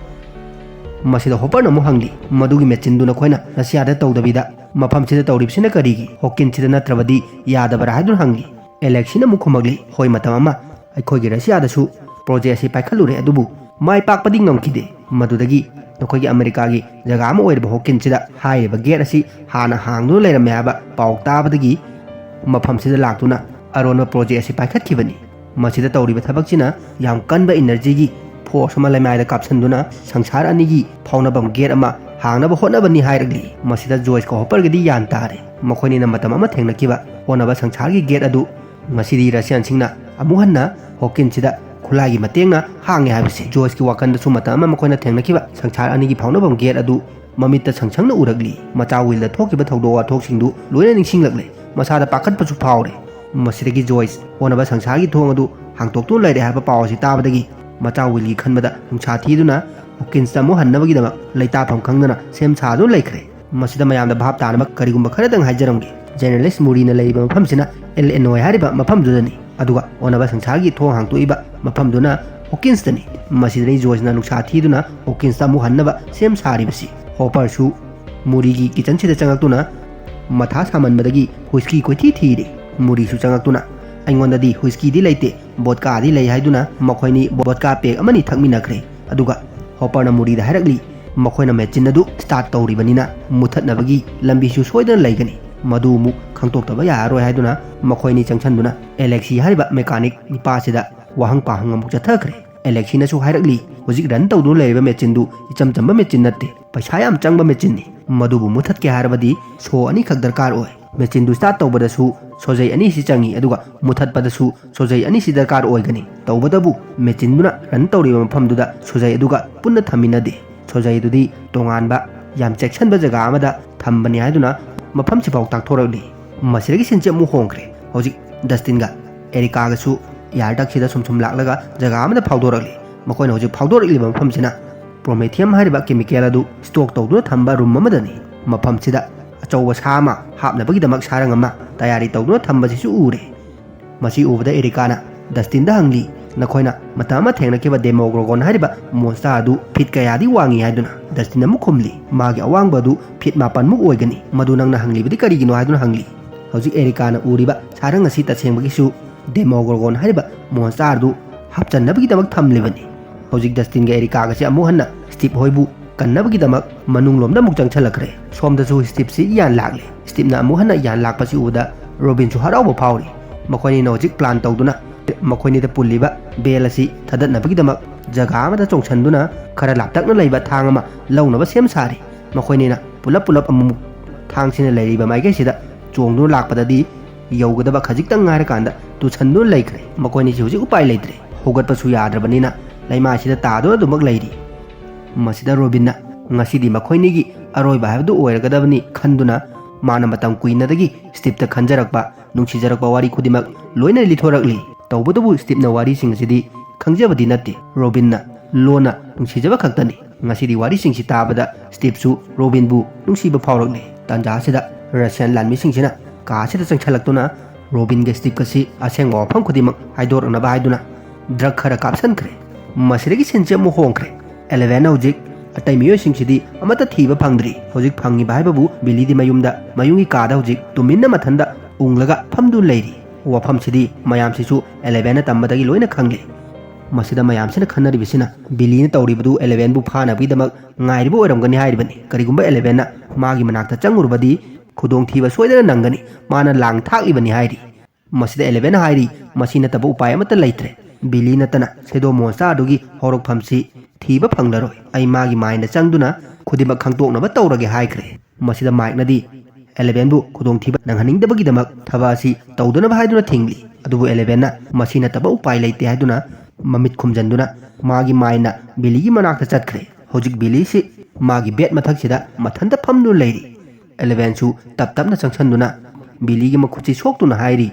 ꯃꯁꯤꯗ ꯍꯣꯄꯔꯅ ꯑꯃꯨꯛ ꯍꯪꯂꯤ, "ꯃꯗꯨꯒꯤ ꯃꯦꯆꯤꯟꯗꯨ ꯅꯈꯣꯏꯅ ꯔꯁꯤꯌꯥꯗ ꯇꯧꯗꯕꯤꯗ ꯃꯐꯝꯁꯤꯗ ꯇꯧꯔꯤꯕꯁꯤꯅ ꯀꯔꯤꯒꯤ? ꯍꯣꯀꯤꯟꯁꯤꯗ ꯅꯠꯇ꯭ꯔꯕꯗꯤ ꯌꯥꯗꯕꯔꯥ?" ꯍꯥꯏꯗꯨꯅ ꯍꯪꯂꯤ꯫ ꯑꯦꯂꯦꯛꯁꯤꯅ ꯑꯃꯨꯛ ꯈꯨꯝꯃꯛꯂꯤ, "ꯍꯣꯏ, ꯃꯇꯝ ꯑꯃ ꯑꯩꯈꯣꯏꯒꯤ ꯔꯁꯤꯌꯥꯗꯁꯨ ꯄ꯭ꯔꯣꯖꯦꯛ ꯑꯁꯤ ꯄꯥꯏꯈꯠꯂꯨꯔꯦ, ꯑꯗꯨꯕꯨ ꯃꯥꯏ ꯄꯥꯛꯄꯗꯤ ꯉꯝꯈꯤꯗꯦ꯫ ꯃꯗꯨꯗꯒꯤ ꯅꯈꯣꯏꯒꯤ ꯑꯃꯦꯔꯤꯀꯥꯒꯤ ꯖꯒꯥ ꯑꯃ ꯑꯣꯏꯔꯤꯕ ꯍꯣꯀꯤꯟꯁꯤꯗ ꯍꯥꯏꯔꯤꯕ ꯒꯦꯠ ꯑꯁꯤ ꯍꯥꯟꯅ ꯍꯥꯡꯗꯨꯅ ꯂꯩꯔꯝꯃꯦ ꯍꯥꯏꯕ ꯄꯥꯎ ꯇꯥꯕꯗꯒꯤ ꯃꯐꯝꯁꯤꯗ ꯂꯥꯛꯇꯨꯅ ꯑꯔꯣꯟꯕ ꯄ꯭ꯔꯣꯖꯦꯛ ꯑꯁꯤ ꯄꯥꯏꯈꯠꯈꯤꯕꯅꯤ꯫ ꯃꯁꯤꯗ ꯇꯧꯔꯤꯕ ꯊꯕꯛꯁꯤꯅ ꯌꯥꯝ ꯀꯟꯕ ꯏꯅꯔꯖꯤꯒꯤ ꯐꯣꯔꯁ ꯑꯃ ꯂꯩꯃꯥꯏꯗ ꯀꯥꯞꯁꯤꯟꯗꯨꯅ ꯁꯪꯁꯥꯔ ꯑꯅꯤꯒꯤ ꯐꯥꯎꯅꯐꯝ ꯒꯦꯠ ꯑꯃ ꯍꯥꯡꯅꯕ ꯍꯣꯠꯅꯕꯅꯤ ꯍꯥꯏꯔꯛꯂꯤ꯫ ꯃꯁꯤꯗ ꯖꯣꯏꯁꯀ ꯍꯣꯄꯔꯒꯤꯗꯤ ꯌꯥꯟ ꯇꯥꯔꯦ꯫ ꯃꯈꯣꯏꯅꯤꯅ ꯃꯇꯝ ꯑꯃ ꯊꯦꯡꯅꯈꯤꯕ ꯑꯣꯟꯅꯕ ꯁꯪꯁꯥꯔꯒꯤ ꯒꯦꯠ ꯑꯗꯨ ꯉꯁꯤꯗꯤ ꯔꯁꯤꯌꯥꯟꯁꯤꯡꯅ ꯑꯃꯨꯛ ꯍꯟꯅ ꯍꯣꯀꯤꯟꯁꯤꯗ ꯈꯨꯠꯂꯥꯏꯒꯤ ꯃꯇꯦꯡꯅ ꯍꯥꯡꯉꯦ ꯍꯥꯏꯕꯁꯤ ꯖꯣꯏꯁꯀꯤ ꯋꯥꯈꯜꯗꯁꯨ ꯃꯇꯝ ꯑꯃ ꯃꯈꯣꯏꯅ ꯊꯦꯡꯅꯈꯤꯕ ꯁꯪꯁꯥꯔ ꯑꯅꯤꯒꯤ ꯐꯥꯎꯅꯐꯝ ꯒꯦꯠ ꯑꯗꯨ ꯃꯃꯤꯠꯇ ꯁꯪ ꯁꯪꯅ ꯎꯔꯛꯂꯤ꯫ ꯃꯆꯥ ꯋꯤꯜꯗ ꯊꯣꯛꯈꯤꯕ ꯊꯧꯗꯣꯛ ꯋꯥꯊꯣꯛꯁꯤꯡꯗꯨ ꯂꯣꯏꯅ ꯅꯤꯡꯁꯤꯡꯂꯛꯂꯦ꯫ ꯃꯁꯥꯗ ꯄꯥꯈꯠꯄꯁꯨ ꯐꯥꯎꯔꯦ꯫ ꯃꯁꯤꯗꯒꯤ ꯖꯣꯏꯁ ꯑꯣꯟꯅꯕ ꯁꯪꯁꯥꯔꯒꯤ ꯊꯣꯡ ꯑꯗꯨ ꯍꯥꯡꯇꯣꯛꯇꯨꯅ ꯂꯩꯔꯦ ꯍꯥꯏꯕ ꯄꯥꯎ ꯑꯁꯤ ꯇꯥꯕꯗꯒꯤ ꯃꯆꯥ ꯋꯤꯜꯒꯤ ꯈꯟꯕꯗ ꯅꯨꯡꯁꯥ ꯊꯤꯗꯨꯅ ꯍꯣꯀꯤꯟꯁꯇ ꯑꯃꯨꯛ ꯍꯟꯅꯕꯒꯤꯗꯃꯛ ꯂꯩꯇꯥꯐꯝ ꯈꯪꯗꯅ ꯁꯦꯝ ꯁꯥꯗꯨꯅ ꯂꯩꯈ꯭ꯔꯦ꯫ ꯃꯁꯤꯗ ꯃꯌꯥꯝꯗ ꯚꯥꯞ ꯇꯥꯅꯕ ꯀꯔꯤꯒꯨꯝꯕ ꯈꯔꯗꯪ ꯍꯥꯏꯖꯔꯝꯒꯦ꯫ ꯖꯦꯅꯔꯦꯂꯤꯁ ꯃꯨꯔꯤꯅ ꯂꯩꯔꯤꯕ ꯃꯐꯝꯁꯤꯅ ꯑꯦꯜ ꯑꯦꯟ ꯑꯣꯏ ꯍꯥꯏꯔꯤꯕ ꯃꯐꯝꯗꯨꯗꯅꯤ꯫ ꯑꯗꯨꯒ ꯑꯣꯟꯅꯕ ꯁꯪꯁꯥꯔꯒꯤ ꯊꯣꯡ ꯍꯥꯡꯇꯣꯛꯏꯕ ꯃꯐꯝꯗꯨꯅ ꯍꯣꯀꯤꯟꯁꯇꯅꯤ꯫ ꯃꯁꯤꯗꯅꯤ ꯖꯣꯏꯁꯅ ꯅꯨꯡꯁꯥ ꯊꯤꯗꯨꯅ ꯍꯣꯀꯤꯟꯁꯇ ꯑꯃꯨꯛ ꯍꯟꯅꯕ ꯁꯦꯝ ꯁꯥꯔꯤꯕꯁꯤ꯫ ꯍꯣꯄꯔꯁꯨ ꯃꯨꯔꯤꯒꯤ ꯀꯤꯆꯟꯁꯤꯗ ꯆꯪꯂꯛꯇꯨꯅ ꯃꯊꯥ ꯁꯥꯃꯟꯕꯗꯒꯤ ꯍꯨꯏꯁꯀꯤ ꯀꯣꯏꯊꯤ ꯊꯤꯔꯦ꯫ ꯃꯨꯔꯤꯁꯨ ꯆꯪꯂꯛꯇꯨꯅ, "ꯑꯩꯉꯣꯟꯗꯗꯤ ꯍꯨꯏꯁꯀꯤꯗꯤ ꯂꯩꯇꯦ, ꯕꯣꯗꯀꯥꯗꯤ ꯂꯩ" ꯍꯥꯏꯗꯨꯅ ꯃꯈꯣꯏꯅꯤ ꯕꯣꯗꯀꯥ ꯄꯦꯛ ꯑꯃꯅꯤ ꯊꯛꯃꯤꯟꯅꯈ꯭ꯔꯦ꯫ ꯑꯗꯨꯒ ꯍꯣꯄꯔꯅ ꯃꯨꯔꯤꯗ ꯍꯥꯏꯔꯛꯂꯤ, ꯃꯈꯣꯏꯅ ꯃꯦꯆꯤꯟ ꯑꯗꯨ ꯁ꯭ꯇꯥꯔꯠ ꯇꯧꯔꯤꯕꯅꯤꯅ ꯃꯨꯊꯠꯅꯕꯒꯤ ꯂꯝꯕꯤꯁꯨ ꯁꯣꯏꯗꯅ ꯂꯩꯒꯅꯤ꯫ ꯃꯗꯨ ꯑꯃꯨꯛ ꯈꯪꯗꯣꯛꯇꯕ ꯌꯥꯔꯔꯣꯏ ꯍꯥꯏꯗꯨꯅ ꯃꯈꯣꯏꯅꯤ ꯆꯪꯁꯤꯟꯗꯨꯅ ꯑꯦꯂꯦꯛꯁꯤ ꯍꯥꯏꯔꯤꯕ ꯃꯦꯀꯥꯅꯤꯛ ꯅꯤꯄꯥꯁꯤꯗ ꯋꯥꯍꯪ ꯄꯥꯍꯪ ꯑꯃꯨꯛ ꯆꯠꯊꯈ꯭ꯔꯦ꯫ ꯑꯦꯂꯦꯛꯁꯤꯅꯁꯨ ꯍꯥꯏꯔꯛꯂꯤ, "ꯍꯧꯖꯤꯛ ꯔꯟ ꯇꯧꯗꯨꯅ ꯂꯩꯔꯤꯕ ꯃꯦꯆꯤꯟꯗꯨ ꯏꯆꯝ ꯆꯝꯕ ꯃꯦꯆꯤꯟ ꯅꯠꯇꯦ, ꯄꯩꯁꯥ ꯌꯥꯝ ꯆꯪꯕ ꯃꯦꯆꯤꯟꯅꯤ꯫ ꯃꯗꯨꯕꯨ ꯃꯨꯊꯠꯀꯦ ꯍꯥꯏꯔꯕꯗꯤ ꯁꯣ ꯑꯅꯤꯈꯛ ꯗꯔꯀꯥꯔ ꯑꯣꯏ꯫ ꯃꯦꯆꯤꯟꯗꯨ ꯁ꯭ꯇꯥꯔꯠ ꯇꯧꯕꯗꯁꯨ ꯁꯣꯖꯩ ꯑꯅꯤꯁꯤ ꯆꯪꯏ, ꯑꯗꯨꯒ ꯃꯨꯊꯠꯄꯗꯁꯨ ꯁꯣꯖꯩ ꯑꯅꯤꯁꯤ ꯗꯔꯀꯥꯔ ꯑꯣꯏꯒꯅꯤ꯫ ꯇꯧꯕꯇꯕꯨ ꯃꯦꯆꯤꯟꯗꯨꯅ ꯔꯟ ꯇꯧꯔꯤꯕ ꯃꯐꯝꯗꯨꯗ ꯁꯣꯖꯩ ꯑꯗꯨꯒ ꯄꯨꯟꯅ ꯊꯝꯃꯤꯟꯅꯗꯦ꯫ ꯁꯣꯖꯩ ꯑꯗꯨꯗꯤ ꯇꯣꯉꯥꯟꯕ, ꯌꯥꯝ ꯆꯦꯛꯁꯤꯟꯕ ꯖꯒꯥ ꯑꯃꯗ ꯊꯝꯕꯅꯤ" ꯍꯥꯏꯗꯨꯅ ꯃꯐꯝꯁꯤꯐꯥꯎ ꯇꯥꯛꯊꯣꯔꯛꯂꯤ꯫ ꯃꯁꯤꯗꯒꯤ ꯁꯤꯟꯁꯤ ꯑꯃꯨꯛ ꯍꯣꯡꯈ꯭ꯔꯦ꯫ ꯍꯧꯖꯤꯛ ꯗꯁꯇꯤꯟꯒ ꯑꯦꯔꯤꯀꯥꯒꯁꯨ ꯏꯌꯥꯔꯗꯛꯁꯤꯗ ꯁꯨꯝ ꯁꯨꯝ ꯂꯥꯛꯂꯒ ꯖꯒꯥ ꯑꯃꯗ ꯐꯥꯎꯗꯣꯔꯛꯂꯤ꯫ ꯃꯈꯣꯏꯅ ꯍꯧꯖꯤꯛ ꯐꯥꯎꯗꯣꯔꯛꯂꯤꯕ ꯃꯐꯝꯁꯤꯅ ꯄ꯭ꯔꯣꯃꯦꯊꯤꯌꯝ ꯍꯥꯏꯔꯤꯕ ꯀꯦꯃꯤꯀꯦꯜ ꯑꯗꯨ ꯁ꯭ꯇꯣꯛ ꯇꯧꯗꯨꯅ ꯊꯝꯕ ꯔꯨꯝ ꯑꯃꯗꯅꯤ꯫ ꯃꯐꯝꯁꯤꯗ ꯑꯆꯧꯕ ꯁꯥ ꯑꯃ ꯍꯥꯞꯅꯕꯒꯤꯗꯃꯛ ꯁꯥꯔꯪ ꯑꯃ ꯇꯌꯥꯔꯤ ꯇꯧꯗꯨꯅ ꯊꯝꯕꯁꯤꯁꯨ ꯎꯔꯦ꯫ ꯃꯁꯤ ꯎꯕꯗ ꯑꯦꯔꯤꯀꯥꯅ ꯗꯁꯇꯤꯟꯗ ꯍꯪꯂꯤ, "ꯅꯈꯣꯏꯅ ꯃꯇꯝ ꯑꯃ ꯊꯦꯡꯅꯈꯤꯕ ꯗꯦꯃꯣꯒ꯭ꯔꯣꯒꯣꯟ ꯍꯥꯏꯔꯤꯕ ꯃꯣꯟꯁꯇꯔ ꯑꯗꯨ ꯐꯤꯠ ꯀꯌꯥꯗꯤ ꯋꯥꯡꯏ?" ꯍꯥꯏꯗꯨꯅ꯫ ꯗꯁꯇꯤꯟ ꯑꯃꯨꯛ ꯈꯨꯝꯂꯤ, "ꯃꯥꯒꯤ ꯑꯋꯥꯡꯕ ꯑꯗꯨ ꯐꯤꯠ ꯃꯥꯄꯟꯃꯨꯛ ꯑꯣꯏꯒꯅꯤ꯫ ꯃꯗꯨ ꯅꯪꯅ ꯍꯪꯂꯤꯕꯗꯤ ꯀꯔꯤꯒꯤꯅꯣ?" ꯍꯥꯏꯗꯨꯅ ꯍꯪꯂꯤ꯫ ꯍꯧꯖꯤꯛ ꯑꯦꯔꯤꯀꯥꯅ ꯎꯔꯤꯕ ꯁꯥꯔꯪ ꯑꯁꯤ ꯇꯁꯦꯡꯕꯒꯤꯁꯨ ꯗꯦꯃꯣꯒ꯭ꯔꯣꯒꯣꯟ ꯍꯥꯏꯔꯤꯕ ꯃꯣꯟꯁꯇꯔ ꯑꯗꯨ ꯍꯥꯞꯆꯟꯅꯕꯒꯤꯗꯃꯛ ꯊꯝꯂꯤꯕꯅꯤ꯫ ꯍꯧꯖꯤꯛ ꯗꯁꯇꯤꯟꯒ ꯑꯦꯔꯤꯀꯥꯒꯁꯤ ꯑꯃꯨꯛ ꯍꯟꯅ ꯁ꯭ꯇꯤꯞ ꯍꯣꯏꯕꯨ ꯀꯟꯅꯕꯒꯤꯗꯃꯛ ꯃꯅꯨꯡꯂꯣꯝꯗ ꯑꯃꯨꯛ ꯆꯪꯁꯤꯜꯂꯛꯈ꯭ꯔꯦ꯫ ꯁꯣꯝꯗꯁꯨ ꯁ꯭ꯇꯤꯞꯁꯤ ꯌꯥꯟ ꯂꯥꯛꯂꯦ꯫ ꯁ꯭ꯇꯤꯞꯅ ꯑꯃꯨꯛ ꯍꯟꯅ ꯌꯥꯟ ꯂꯥꯛꯄꯁꯤ ꯎꯕꯗ ꯔꯣꯕꯤꯟꯁꯨ ꯍꯔꯥꯎꯕ ꯐꯥꯎꯔꯤ꯫ ꯃꯈꯣꯏꯅꯤꯅ ꯍꯧꯖꯤꯛ ꯄ꯭ꯂꯥꯟ ꯇꯧꯗꯨꯅ ꯃꯈꯣꯏꯅꯤꯗ ꯄꯨꯜꯂꯤꯕ ꯕꯦꯜ ꯑꯁꯤ ꯊꯥꯗꯠꯅꯕꯒꯤꯗꯃꯛ ꯖꯒꯥ ꯑꯃꯗ ꯆꯣꯡꯁꯤꯟꯗꯨꯅ ꯈꯔ ꯂꯥꯞꯇꯛꯅ ꯂꯩꯕ ꯊꯥꯡ ꯑꯃ ꯂꯧꯅꯕ ꯁꯦꯝ ꯁꯥꯔꯤ꯫ ꯃꯈꯣꯏꯅꯤꯅ ꯄꯨꯂꯞ ꯄꯨꯂꯞ ꯑꯃꯨꯛ ꯊꯥꯡꯁꯤꯅ ꯂꯩꯔꯤꯕ ꯃꯥꯏꯀꯩꯁꯤꯗ ꯆꯣꯡꯗꯨꯅ ꯂꯥꯛꯄꯗꯗꯤ ꯌꯧꯒꯗꯕ ꯈꯖꯤꯛꯇꯪ ꯉꯥꯏꯔꯀꯥꯟꯗ ꯇꯨꯁꯟꯗꯨꯅ ꯂꯩꯈ꯭ꯔꯦ꯫ ꯃꯈꯣꯏꯅꯤꯁꯤ ꯍꯧꯖꯤꯛ ꯎꯄꯥꯏ ꯂꯩꯇ꯭ꯔꯦ꯫ ꯍꯧꯒꯠꯄꯁꯨ ꯌꯥꯗ꯭ꯔꯕꯅꯤꯅ ꯂꯩꯃꯥꯏꯁꯤꯗ ꯇꯥꯗꯨꯅ ꯑꯗꯨꯃꯛ ꯂꯩꯔꯤ꯫ ꯃꯁꯤꯗ ꯔꯣꯕꯤꯟꯅ ꯉꯁꯤꯗꯤ ꯃꯈꯣꯏꯅꯤꯒꯤ ꯑꯔꯣꯏꯕ ꯍꯥꯏꯕꯗꯨ ꯑꯣꯏꯔꯒꯗꯕꯅꯤ ꯈꯟꯗꯨꯅ ꯃꯥꯅ ꯃꯇꯝ ꯀꯨꯏꯅꯗꯒꯤ ꯁ꯭ꯇꯤꯞꯇ ꯈꯟꯖꯔꯛꯄ, ꯅꯨꯡꯁꯤꯖꯔꯛꯄ ꯋꯥꯔꯤ ꯈꯨꯗꯤꯡꯃꯛ ꯂꯣꯏꯅ ꯂꯤꯊꯣꯔꯛꯂꯤ꯫ ꯇꯧꯕꯇꯕꯨ ꯁ꯭ꯇꯤꯞꯅ ꯋꯥꯔꯤꯁꯤꯡ ꯑꯁꯤꯗꯤ ꯈꯪꯖꯕꯗꯤ ꯅꯠꯇꯦ꯫ ꯔꯣꯕꯤꯟꯅ ꯂꯣꯟꯅ ꯅꯨꯡꯁꯤꯖꯕ ꯈꯛꯇꯅꯤ꯫ ꯉꯁꯤꯗꯤ ꯋꯥꯔꯤꯁꯤꯡꯁꯤ ꯇꯥꯕꯗ ꯁ꯭ꯇꯤꯞꯁꯨ ꯔꯣꯕꯤꯟꯕꯨ ꯅꯨꯡꯁꯤꯕ ꯐꯥꯎꯔꯛꯂꯤ꯫ ꯇꯥꯟꯖꯥ ꯑꯁꯤꯗ ꯔꯁꯤꯌꯥꯟ ꯂꯥꯟꯃꯤꯁꯤꯡꯁꯤꯅ ꯀꯥ ꯑꯁꯤꯗ ꯆꯪꯁꯤꯜꯂꯛꯇꯨꯅ ꯔꯣꯕꯤꯟꯒ ꯁ꯭ꯇꯤꯞꯀꯁꯤ ꯑꯁꯦꯡꯕ ꯋꯥꯐꯝ ꯈꯨꯗꯤꯡꯃꯛ ꯍꯥꯏꯗꯣꯔꯛꯅꯕ ꯍꯥꯏꯗꯨꯅ ꯗ꯭ꯔꯒ ꯈꯔ ꯀꯥꯞꯁꯟꯈ꯭ꯔꯦ꯫ ꯃꯁꯤꯗꯒꯤ ꯁꯤꯟꯁꯤ ꯑꯃꯨꯛ ꯍꯣꯡꯈ꯭ꯔꯦ꯫ ꯑꯦꯂꯦꯚꯦꯟꯅ ꯍꯧꯖꯤꯛ ꯑꯇꯩ ꯃꯤꯑꯣꯏꯁꯤꯡꯁꯤꯗꯤ ꯑꯃꯠꯇ ꯊꯤꯕ ꯐꯪꯗ꯭ꯔꯤ꯫ ꯍꯧꯖꯤꯛ ꯐꯪꯉꯤꯕ ꯍꯥꯏꯕꯕꯨ ꯕꯤꯂꯤꯗꯤ ꯃꯌꯨꯝꯗ, ꯃꯌꯨꯝꯒꯤ ꯀꯥꯗ ꯍꯧꯖꯤꯛ ꯇꯨꯃꯤꯟꯅ ꯃꯊꯟꯗ ꯎꯪꯂꯒ ꯐꯝꯗꯨꯅ ꯂꯩꯔꯤ꯫ ꯋꯥꯐꯝꯁꯤꯗꯤ ꯃꯌꯥꯝꯁꯤꯁꯨ ꯑꯦꯂꯦꯚꯦꯟꯅ ꯇꯝꯕꯗꯒꯤ ꯂꯣꯏꯅ ꯈꯪꯂꯦ꯫ ꯃꯁꯤꯗ ꯃꯌꯥꯝꯁꯤꯅ ꯈꯟꯅꯔꯤꯕꯁꯤꯅ ꯕꯤꯂꯤꯅ ꯇꯧꯔꯤꯕꯗꯨ ꯑꯦꯂꯦꯚꯦꯟꯕꯨ ꯐꯥꯅꯕꯒꯤꯗꯃꯛ ꯉꯥꯏꯔꯤꯕ ꯑꯣꯏꯔꯝꯒꯅꯤ ꯍꯥꯏꯔꯤꯕꯅꯤ꯫ ꯀꯔꯤꯒꯨꯝꯕ ꯑꯦꯂꯦꯚꯦꯟꯅ ꯃꯥꯒꯤ ꯃꯅꯥꯛꯇ ꯆꯪꯉꯨꯔꯕꯗꯤ ꯈꯨꯗꯣꯡꯊꯤꯕ ꯁꯣꯏꯗꯅ ꯅꯪꯒꯅꯤ꯫ ꯃꯥꯅ ꯂꯥꯡ ꯊꯥꯛꯂꯤꯕꯅꯤ ꯍꯥꯏꯔꯤ꯫ ꯃꯁꯤꯗ ꯑꯦꯂꯦꯚꯦꯟꯅ ꯍꯥꯏꯔꯤ, ꯃꯁꯤ ꯅꯠꯇꯕ ꯎꯄꯥꯏ ꯑꯃꯠꯇ ꯂꯩꯇ꯭ꯔꯦ꯫ ꯕꯤꯂꯤ ꯅꯠꯇꯅ ꯁꯦꯗꯣ ꯃꯣꯟꯁꯇꯔ ꯑꯗꯨꯒꯤ ꯍꯧꯔꯛꯐꯝꯁꯤ ꯊꯤꯕ ꯐꯪꯂꯔꯣꯏ꯫ ꯑꯩ ꯃꯥꯒꯤ ꯃꯥꯏꯟꯗ ꯆꯪꯗꯨꯅ ꯈꯨꯗꯤꯡꯃꯛ ꯈꯪꯗꯣꯛꯅꯕ ꯇꯧꯔꯒꯦ ꯍꯥꯏꯈ꯭ꯔꯦ꯫ ꯃꯁꯤꯗ ꯃꯥꯏꯛꯅꯗꯤ ꯑꯦꯂꯦꯚꯦꯟꯕꯨ ꯈꯨꯗꯣꯡꯊꯤꯕ ꯅꯪꯍꯟꯅꯤꯡꯗꯕꯒꯤꯗꯃꯛ ꯊꯕꯛ ꯑꯁꯤ ꯇꯧꯗꯅꯕ ꯍꯥꯏꯗꯨꯅ ꯊꯤꯡꯂꯤ꯫ ꯑꯗꯨꯕꯨ ꯑꯦꯂꯦꯚꯦꯟꯅ ꯃꯁꯤ ꯅꯠꯇꯕ ꯎꯄꯥꯏ ꯂꯩꯇꯦ ꯍꯥꯏꯗꯨꯅ ꯃꯃꯤꯠ ꯈꯨꯝꯖꯟꯗꯨꯅ ꯃꯥꯒꯤ ꯃꯥꯏꯟꯅ ꯕꯤꯂꯤꯒꯤ ꯃꯅꯥꯛꯇ ꯆꯠꯈ꯭ꯔꯦ꯫ ꯍꯧꯖꯤꯛ ꯕꯤꯂꯤꯁꯤ ꯃꯥꯒꯤ ꯕꯦꯗ ꯃꯊꯛꯁꯤꯗ ꯃꯊꯟꯇ ꯐꯝꯗꯨꯅ ꯂꯩꯔꯤ꯫ ꯑꯦꯂꯦꯚꯦꯟꯁꯨ ꯇꯞ ꯇꯞꯅ ꯆꯪꯁꯟꯗꯨꯅ ꯕꯤꯂꯤꯒꯤ ꯃꯈꯨꯠꯁꯤ ꯁꯣꯛꯇꯨꯅ ꯍꯥꯏꯔꯤ,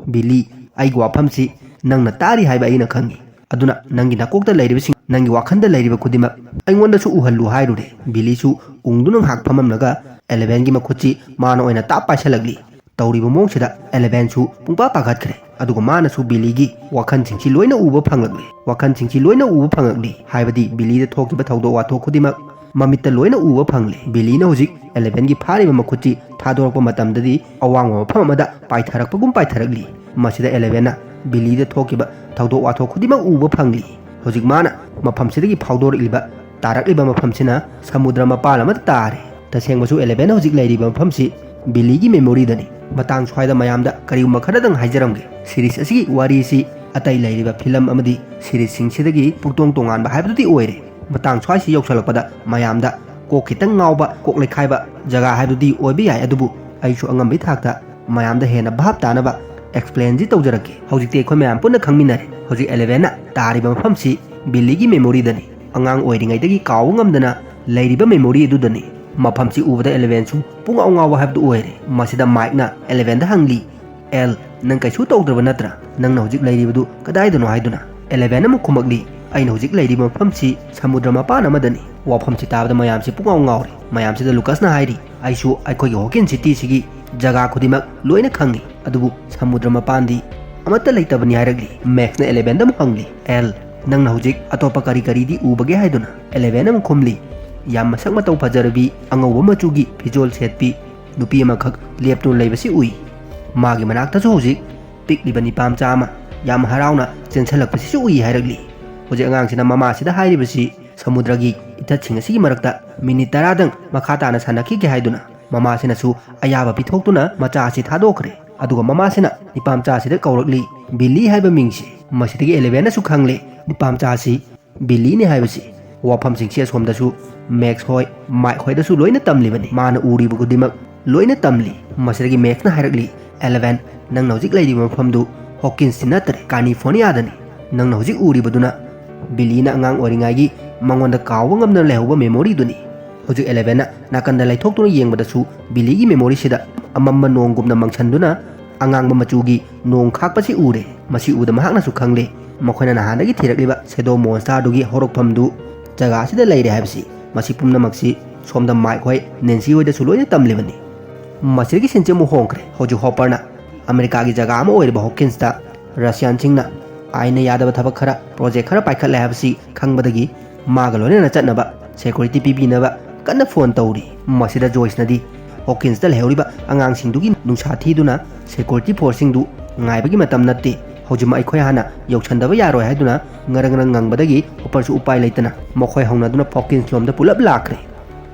"ꯕꯤꯂꯤ, ꯑꯩꯒꯤ ꯋꯥꯐꯝꯁꯤ ꯅꯪꯅ ꯇꯥꯔꯤ ꯍꯥꯏꯕ ꯑꯩꯅ ꯈꯪꯏ꯫ ꯑꯗꯨꯅ ꯅꯪꯒꯤ ꯅꯀꯣꯛꯇ ꯂꯩꯔꯤꯕꯁꯤꯡ, ꯅꯪꯒꯤ ꯋꯥꯈꯜꯗ ꯂꯩꯔꯤꯕ ꯈꯨꯗꯤꯡꯃꯛ ꯑꯩꯉꯣꯟꯗꯁꯨ ꯎꯍꯜꯂꯨ" ꯍꯥꯏꯔꯨꯔꯦ꯫ ꯕꯤꯂꯤꯁꯨ ꯎꯪꯗꯨꯅ ꯉꯥꯏꯍꯥꯛ ꯐꯝꯃꯝꯂꯒ ꯑꯦꯂꯦꯚꯦꯟꯒꯤ ꯃꯈꯨꯠꯁꯤ ꯃꯥꯅ ꯑꯣꯏꯅ ꯇꯥꯞ ꯄꯥꯏꯁꯜꯂꯛꯂꯤ꯫ ꯇꯧꯔꯤꯕ ꯃꯑꯣꯡꯁꯤꯗ ꯑꯦꯂꯦꯚꯦꯟꯁꯨ ꯄꯨꯡꯄꯥ ꯄꯥꯈꯠꯈ꯭ꯔꯦ꯫ ꯑꯗꯨꯒ ꯃꯥꯅꯁꯨ ꯕꯤꯂꯤꯒꯤ ꯋꯥꯈꯜꯁꯤꯡꯁꯤ ꯂꯣꯏꯅ ꯎꯕ ꯐꯪꯂꯛꯂꯤ꯫ ꯋꯥꯈꯜꯁꯤꯡꯁꯤ ꯂꯣꯏꯅ ꯎꯕ ꯐꯪꯂꯛꯂꯤ꯫ ꯍꯥꯏꯕꯗꯤ ꯕꯤꯂꯤꯗ ꯊꯣꯛꯈꯤꯕ ꯊꯧꯗꯣꯛ ꯋꯥꯊꯣꯛ ꯈꯨꯗꯤꯡꯃꯛ ꯃꯃꯤꯠꯇ ꯂꯣꯏꯅ ꯎꯕ ꯐꯪꯂꯤ꯫ ꯕꯤꯂꯤꯅ ꯍꯧꯖꯤꯛ ꯑꯦꯂꯦꯚꯦꯟꯒꯤ ꯐꯥꯔꯤꯕ ꯃꯈꯨꯠꯁꯤ ꯊꯥꯗꯣꯔꯛꯄ ꯃꯇꯝꯗꯗꯤ ꯑꯋꯥꯡꯕ ꯃꯐꯝ ꯑꯃꯗ ꯄꯥꯏꯊꯔꯛꯄꯒꯨꯝ ꯄꯥꯏꯊꯔꯛꯂꯤ꯫ ꯃꯁꯤꯗ ꯑꯦꯂꯦꯚꯦꯟꯅ ꯕꯤꯂꯤꯗ ꯊꯣꯛꯈꯤꯕ ꯊꯧꯗꯣꯛ ꯋꯥꯊꯣꯛ ꯈꯨꯗꯤꯡꯃꯛ ꯎꯕ ꯐꯪꯂꯤ꯫ ꯍꯧꯖꯤꯛ ꯃꯥꯅ ꯃꯐꯝꯁꯤꯗꯒꯤ ꯐꯥꯎꯗꯣꯔꯛꯂꯤꯕ, ꯇꯥꯔꯛꯂꯤꯕ ꯃꯐꯝꯁꯤꯅ ꯁꯃꯨꯗ꯭ꯔ ꯃꯄꯥꯟ ꯑꯃꯗ ꯇꯥꯔꯦ꯫ ꯇꯁꯦꯡꯕꯁꯨ ꯑꯦꯂꯦꯚꯦꯟ ꯍꯧꯖꯤꯛ ꯂꯩꯔꯤꯕ ꯃꯐꯝꯁꯤ ꯕꯤꯂꯤꯒꯤ ꯃꯦꯃꯣꯔꯤꯗꯅꯤ꯫ ꯃꯇꯥꯡ ꯁ꯭ꯋꯥꯏꯗ ꯃꯌꯥꯝꯗ ꯀꯔꯤꯒꯨꯝꯕ ꯈꯔꯗꯪ ꯍꯥꯏꯖꯔꯝꯒꯦ꯫ ꯁꯤꯔꯤꯁ ꯑꯁꯤꯒꯤ ꯋꯥꯔꯤꯁꯤ ꯑꯇꯩ ꯂꯩꯔꯤꯕ ꯐꯤꯂꯝ ꯑꯃꯗꯤ ꯁꯤꯔꯤꯁꯁꯤꯡꯁꯤꯗꯒꯤ ꯄꯨꯛꯇꯣꯡ ꯇꯣꯉꯥꯟꯕ ꯍꯥꯏꯕꯗꯨꯗꯤ ꯑꯣꯏꯔꯦ꯫ ꯃꯇꯥꯡ ꯁ꯭ꯋꯥꯏꯁꯤ ꯌꯧꯁꯜꯂꯛꯄꯗ ꯃꯌꯥꯝꯗ ꯀꯣꯛ ꯈꯤꯇꯪ ꯉꯥꯎꯕ, ꯀꯣꯛ ꯂꯩꯈꯥꯏꯕ ꯖꯒꯥ ꯍꯥꯏꯕꯗꯨꯗꯤ ꯑꯣꯏꯕ ꯌꯥꯏ, ꯑꯗꯨꯕꯨ ꯑꯩꯁꯨ ꯑꯉꯝꯕꯒꯤ ꯊꯥꯛꯇ ꯃꯌꯥꯝꯗ ꯍꯦꯟꯅ ꯚꯥꯞ ꯇꯥꯅꯕ explainꯁꯤ ꯇꯧꯖꯔꯛꯀꯦ꯫ ꯍꯧꯖꯤꯛꯇꯤ ꯑꯩꯈꯣꯏ ꯃꯌꯥꯝ ꯄꯨꯟꯅ ꯈꯪꯃꯤꯟꯅꯔꯦ꯫ ꯍꯧꯖꯤꯛ Elevenꯅ ꯇꯥꯔꯤꯕ ꯃꯐꯝꯁꯤ Billyꯒꯤ memoryꯗꯅꯤ꯫ ꯑꯉꯥꯡ ꯑꯣꯏꯔꯤꯉꯩꯗꯒꯤ ꯀꯥꯎꯕ ꯉꯝꯗꯅ ꯂꯩꯔꯤꯕ memory ꯑꯗꯨꯗꯅꯤ꯫ ꯃꯐꯝꯁꯤ ꯎꯕꯗ Elevenꯁꯨ ꯄꯨꯡꯉꯥꯎ ꯉꯥꯎꯕ ꯍꯥꯏꯕꯗꯨ ꯑꯣꯏꯔꯦ꯫ ꯃꯁꯤꯗ Mikeꯅ Elevenꯗ ꯍꯪꯂꯤ, "ꯑꯦꯜ, ꯅꯪ ꯀꯩꯁꯨ ꯇꯧꯗ꯭ꯔꯕ ꯅꯠꯇ꯭ꯔꯥ? ꯅꯪꯅ ꯍꯧꯖꯤꯛ ꯂꯩꯔꯤꯕꯗꯨ ꯀꯗꯥꯏꯗꯅꯣ?" ꯍꯥꯏꯗꯨꯅ꯫ Eleven ꯑꯃꯨꯛ ꯈꯨꯝꯃꯛꯂꯤ, "ꯑꯩꯅ ꯍꯧꯖꯤꯛ ꯂꯩꯔꯤꯕ ꯃꯐꯝꯁꯤ ꯁꯃꯨꯗ꯭ꯔ ꯃꯄꯥꯟ ꯑꯃꯗꯅꯤ꯫" ꯋꯥꯐꯝꯁꯤ ꯇꯥꯕꯗ ꯃꯌꯥꯝꯁꯤ ꯄꯨꯡꯉꯥꯎ ꯉꯥꯎꯔꯤ꯫ ꯃꯌꯥꯝꯁꯤꯗ Lucasꯅ ꯍꯥꯏꯔꯤ, "ꯑꯩꯁꯨ ꯑꯩꯈꯣꯏꯒꯤ Hawkins Cityꯁꯤꯒꯤ ꯖꯒꯥ ꯈꯨꯗꯤꯡꯃꯛ ꯂꯣꯏꯅ ꯈꯪꯏ, ꯑꯗꯨꯕꯨ ꯁꯃꯨꯗ꯭ꯔ ꯃꯄꯥꯟꯗꯤ ꯑꯃꯠꯇ ꯂꯩꯇꯕꯅꯤ" ꯍꯥꯏꯔꯛꯂꯤ꯫ Maxꯅ Elevenꯗ ꯑꯃꯨꯛ ꯍꯪꯂꯤ, "ꯑꯦꯜ, ꯅꯪꯅ ꯍꯧꯖꯤꯛ ꯑꯇꯣꯞꯄ ꯀꯔꯤ ꯀꯔꯤꯗꯤ ꯎꯕꯒꯦ?" ꯍꯥꯏꯗꯨꯅ꯫ Eleven ꯑꯃꯨꯛ ꯈꯨꯝꯂꯤ, "ꯌꯥꯝ ꯃꯁꯛ ꯃꯇꯧ ꯐꯖꯔꯕꯤ ꯑꯉꯧꯕ ꯃꯆꯨꯒꯤ ꯐꯤꯖꯣꯜ ꯁꯦꯠꯄꯤ ꯅꯨꯄꯤ ꯑꯃꯈꯛ ꯂꯦꯞꯇꯨꯅ ꯂꯩꯕꯁꯤ ꯎꯏ꯫ ꯃꯥꯒꯤ ꯃꯅꯥꯛꯇꯁꯨ ꯍꯧꯖꯤꯛ ꯄꯤꯛꯂꯤꯕ ꯅꯤꯄꯥ ꯃꯆꯥ ꯑꯃ ꯌꯥꯝ ꯍꯔꯥꯎꯅ ꯆꯦꯟꯁꯤꯜꯂꯛꯄꯁꯤꯁꯨ ꯎꯏ" ꯍꯥꯏꯔꯛꯂꯤ꯫ ꯍꯧꯖꯤꯛ ꯑꯉꯥꯡꯁꯤꯅ ꯃꯃꯥꯁꯤꯗ ꯍꯥꯏꯔꯤꯕꯁꯤ, "ꯁꯃꯨꯗ꯭ꯔꯒꯤ ꯏꯊꯠꯁꯤꯡ ꯑꯁꯤꯒꯤ ꯃꯔꯛꯇ ꯃꯤꯅꯤꯠ ꯇꯔꯥꯗꯪ ꯃꯈꯥ ꯇꯥꯅ ꯁꯥꯟꯅꯈꯤꯒꯦ" ꯍꯥꯏꯗꯨꯅ ꯃꯃꯥꯁꯤꯅꯁꯨ ꯑꯌꯥꯕ ꯄꯤꯊꯣꯛꯇꯨꯅ ꯃꯆꯥ ꯑꯁꯤ ꯊꯥꯗꯣꯛꯈ꯭ꯔꯦ꯫ ꯑꯗꯨꯒ ꯃꯃꯥꯁꯤꯅ ꯅꯤꯄꯥ ꯃꯆꯥ ꯑꯁꯤꯗ ꯀꯧꯔꯛꯂꯤ, "ꯕꯤꯜꯂꯤ" ꯍꯥꯏꯕ ꯃꯤꯡꯁꯤ꯫ ꯃꯁꯤꯗꯒꯤ Elevenꯅꯁꯨ ꯈꯪꯂꯦ ꯅꯤꯄꯥ ꯃꯆꯥ ꯑꯁꯤ ꯕꯤꯜꯂꯤꯅꯤ ꯍꯥꯏꯕꯁꯤ꯫ ꯋꯥꯐꯝꯁꯤꯡꯁꯤ ꯑꯁꯣꯝꯗꯁꯨ Max ꯍꯣꯏ, Mike ꯍꯣꯏꯗꯁꯨ ꯂꯣꯏꯅ ꯇꯝꯂꯤꯕꯅꯤ꯫ ꯃꯥꯅ ꯎꯔꯤꯕ ꯈꯨꯗꯤꯡꯃꯛ ꯂꯣꯏꯅ ꯇꯝꯂꯤ꯫ ꯃꯁꯤꯗꯒꯤ Maxꯅ ꯍꯥꯏꯔꯛꯂꯤ, "Eleven, ꯅꯪꯅ ꯍꯧꯖꯤꯛ ꯂꯩꯔꯤꯕ ꯃꯐꯝꯗꯨ Hawkinsꯇꯤ ꯅꯠꯇ꯭ꯔꯦ, Californiaꯗꯅꯤ꯫ ꯅꯪꯅ ꯍꯧꯖꯤꯛ ꯎꯔꯤꯕꯗꯨꯅ ꯕꯤꯜꯂꯤꯅ ꯑꯉꯥꯡ ꯑꯣꯏꯔꯤꯉꯩꯒꯤ ꯃꯉꯣꯟꯗ ꯀꯥꯎꯕ ꯉꯝꯗꯅ ꯂꯩꯍꯧꯕ memoryꯗꯨꯅꯤ꯫" ꯍꯧꯖꯤꯛ Elevenꯅ ꯅꯥꯀꯟꯗ ꯂꯩꯊꯣꯛꯇꯨꯅ ꯌꯦꯡꯕꯗꯁꯨ ꯕꯤꯜꯂꯤꯒꯤ memoryꯁꯤꯗ ꯑꯃꯝꯕ ꯅꯣꯡꯒꯨꯝꯅ ꯃꯪꯁꯟꯗꯨꯅ ꯑꯉꯥꯡꯕ ꯃꯆꯨꯒꯤ ꯅꯣꯡ ꯈꯥꯛꯄꯁꯤ ꯎꯔꯦ꯫ ꯃꯁꯤ ꯎꯕꯗ ꯃꯍꯥꯛꯅꯁꯨ ꯈꯪꯂꯦ, ꯃꯈꯣꯏꯅ ꯅꯍꯥꯟꯗꯒꯤ ꯊꯤꯔꯛꯂꯤꯕ shadow monsterꯗꯨꯒꯤ ꯍꯧꯔꯛꯐꯝꯗꯨ ꯖꯒꯥ ꯑꯁꯤꯗ ꯂꯩꯔꯦ ꯍꯥꯏꯕꯁꯤ꯫ ꯃꯁꯤ ꯄꯨꯝꯅꯃꯛꯁꯤ ꯁꯣꯝꯗ Mike ꯍꯣꯏ, Nancy ꯍꯣꯏꯗꯁꯨ ꯂꯣꯏꯅ ꯇꯝꯂꯤꯕꯅꯤ꯫ ꯃꯁꯤꯗꯒꯤ ꯁꯤꯟꯁꯤ ꯑꯃꯨꯛ ꯍꯣꯡꯈ꯭ꯔꯦ꯫ ꯍꯧꯖꯤꯛ Hopperꯅ ꯑꯃꯦꯔꯤꯀꯥꯒꯤ ꯖꯒꯥ ꯑꯃ ꯑꯣꯏꯔꯤꯕ Hawkinsꯇ Russianꯁꯤꯡꯅ ꯑꯥꯏꯟꯅ ꯌꯥꯗꯕ ꯊꯕꯛ ꯈꯔ, project ꯈꯔ ꯄꯥꯏꯈꯠꯂꯦ ꯍꯥꯏꯕꯁꯤ ꯈꯪꯕꯗꯒꯤ ꯃꯥꯒ ꯂꯣꯏꯅꯅ ꯆꯠꯅꯕ security ꯄꯤꯕꯤꯅꯕ ꯀꯟꯅ phone ꯇꯧꯔꯤ꯫ ꯃꯁꯤꯗ Joyceꯅꯗꯤ Hawkinsꯇ ꯂꯩꯍꯧꯔꯤꯕ ꯑꯉꯥꯡꯁꯤꯡꯗꯨꯒꯤ ꯅꯨꯡꯁꯥ ꯊꯤꯗꯨꯅ security forceꯁꯤꯡꯗꯨ ꯉꯥꯏꯕꯒꯤ ꯃꯇꯝ ꯅꯠꯇꯦ, ꯍꯧꯖꯤꯛꯃꯛ ꯑꯩꯈꯣꯏ ꯍꯥꯟꯅ ꯌꯧꯁꯟꯗꯕ ꯌꯥꯔꯣꯏ ꯍꯥꯏꯗꯨꯅ ꯉꯔꯪ ꯉꯔꯪ ꯉꯪꯕꯗꯒꯤ Hopperꯁꯨ ꯎꯄꯥꯏ ꯂꯩꯇꯅ ꯃꯈꯣꯏ ꯍꯧꯅꯗꯨꯅ Hawkinsꯂꯣꯝꯗ ꯄꯨꯂꯞ ꯂꯥꯛꯈ꯭ꯔꯦ꯫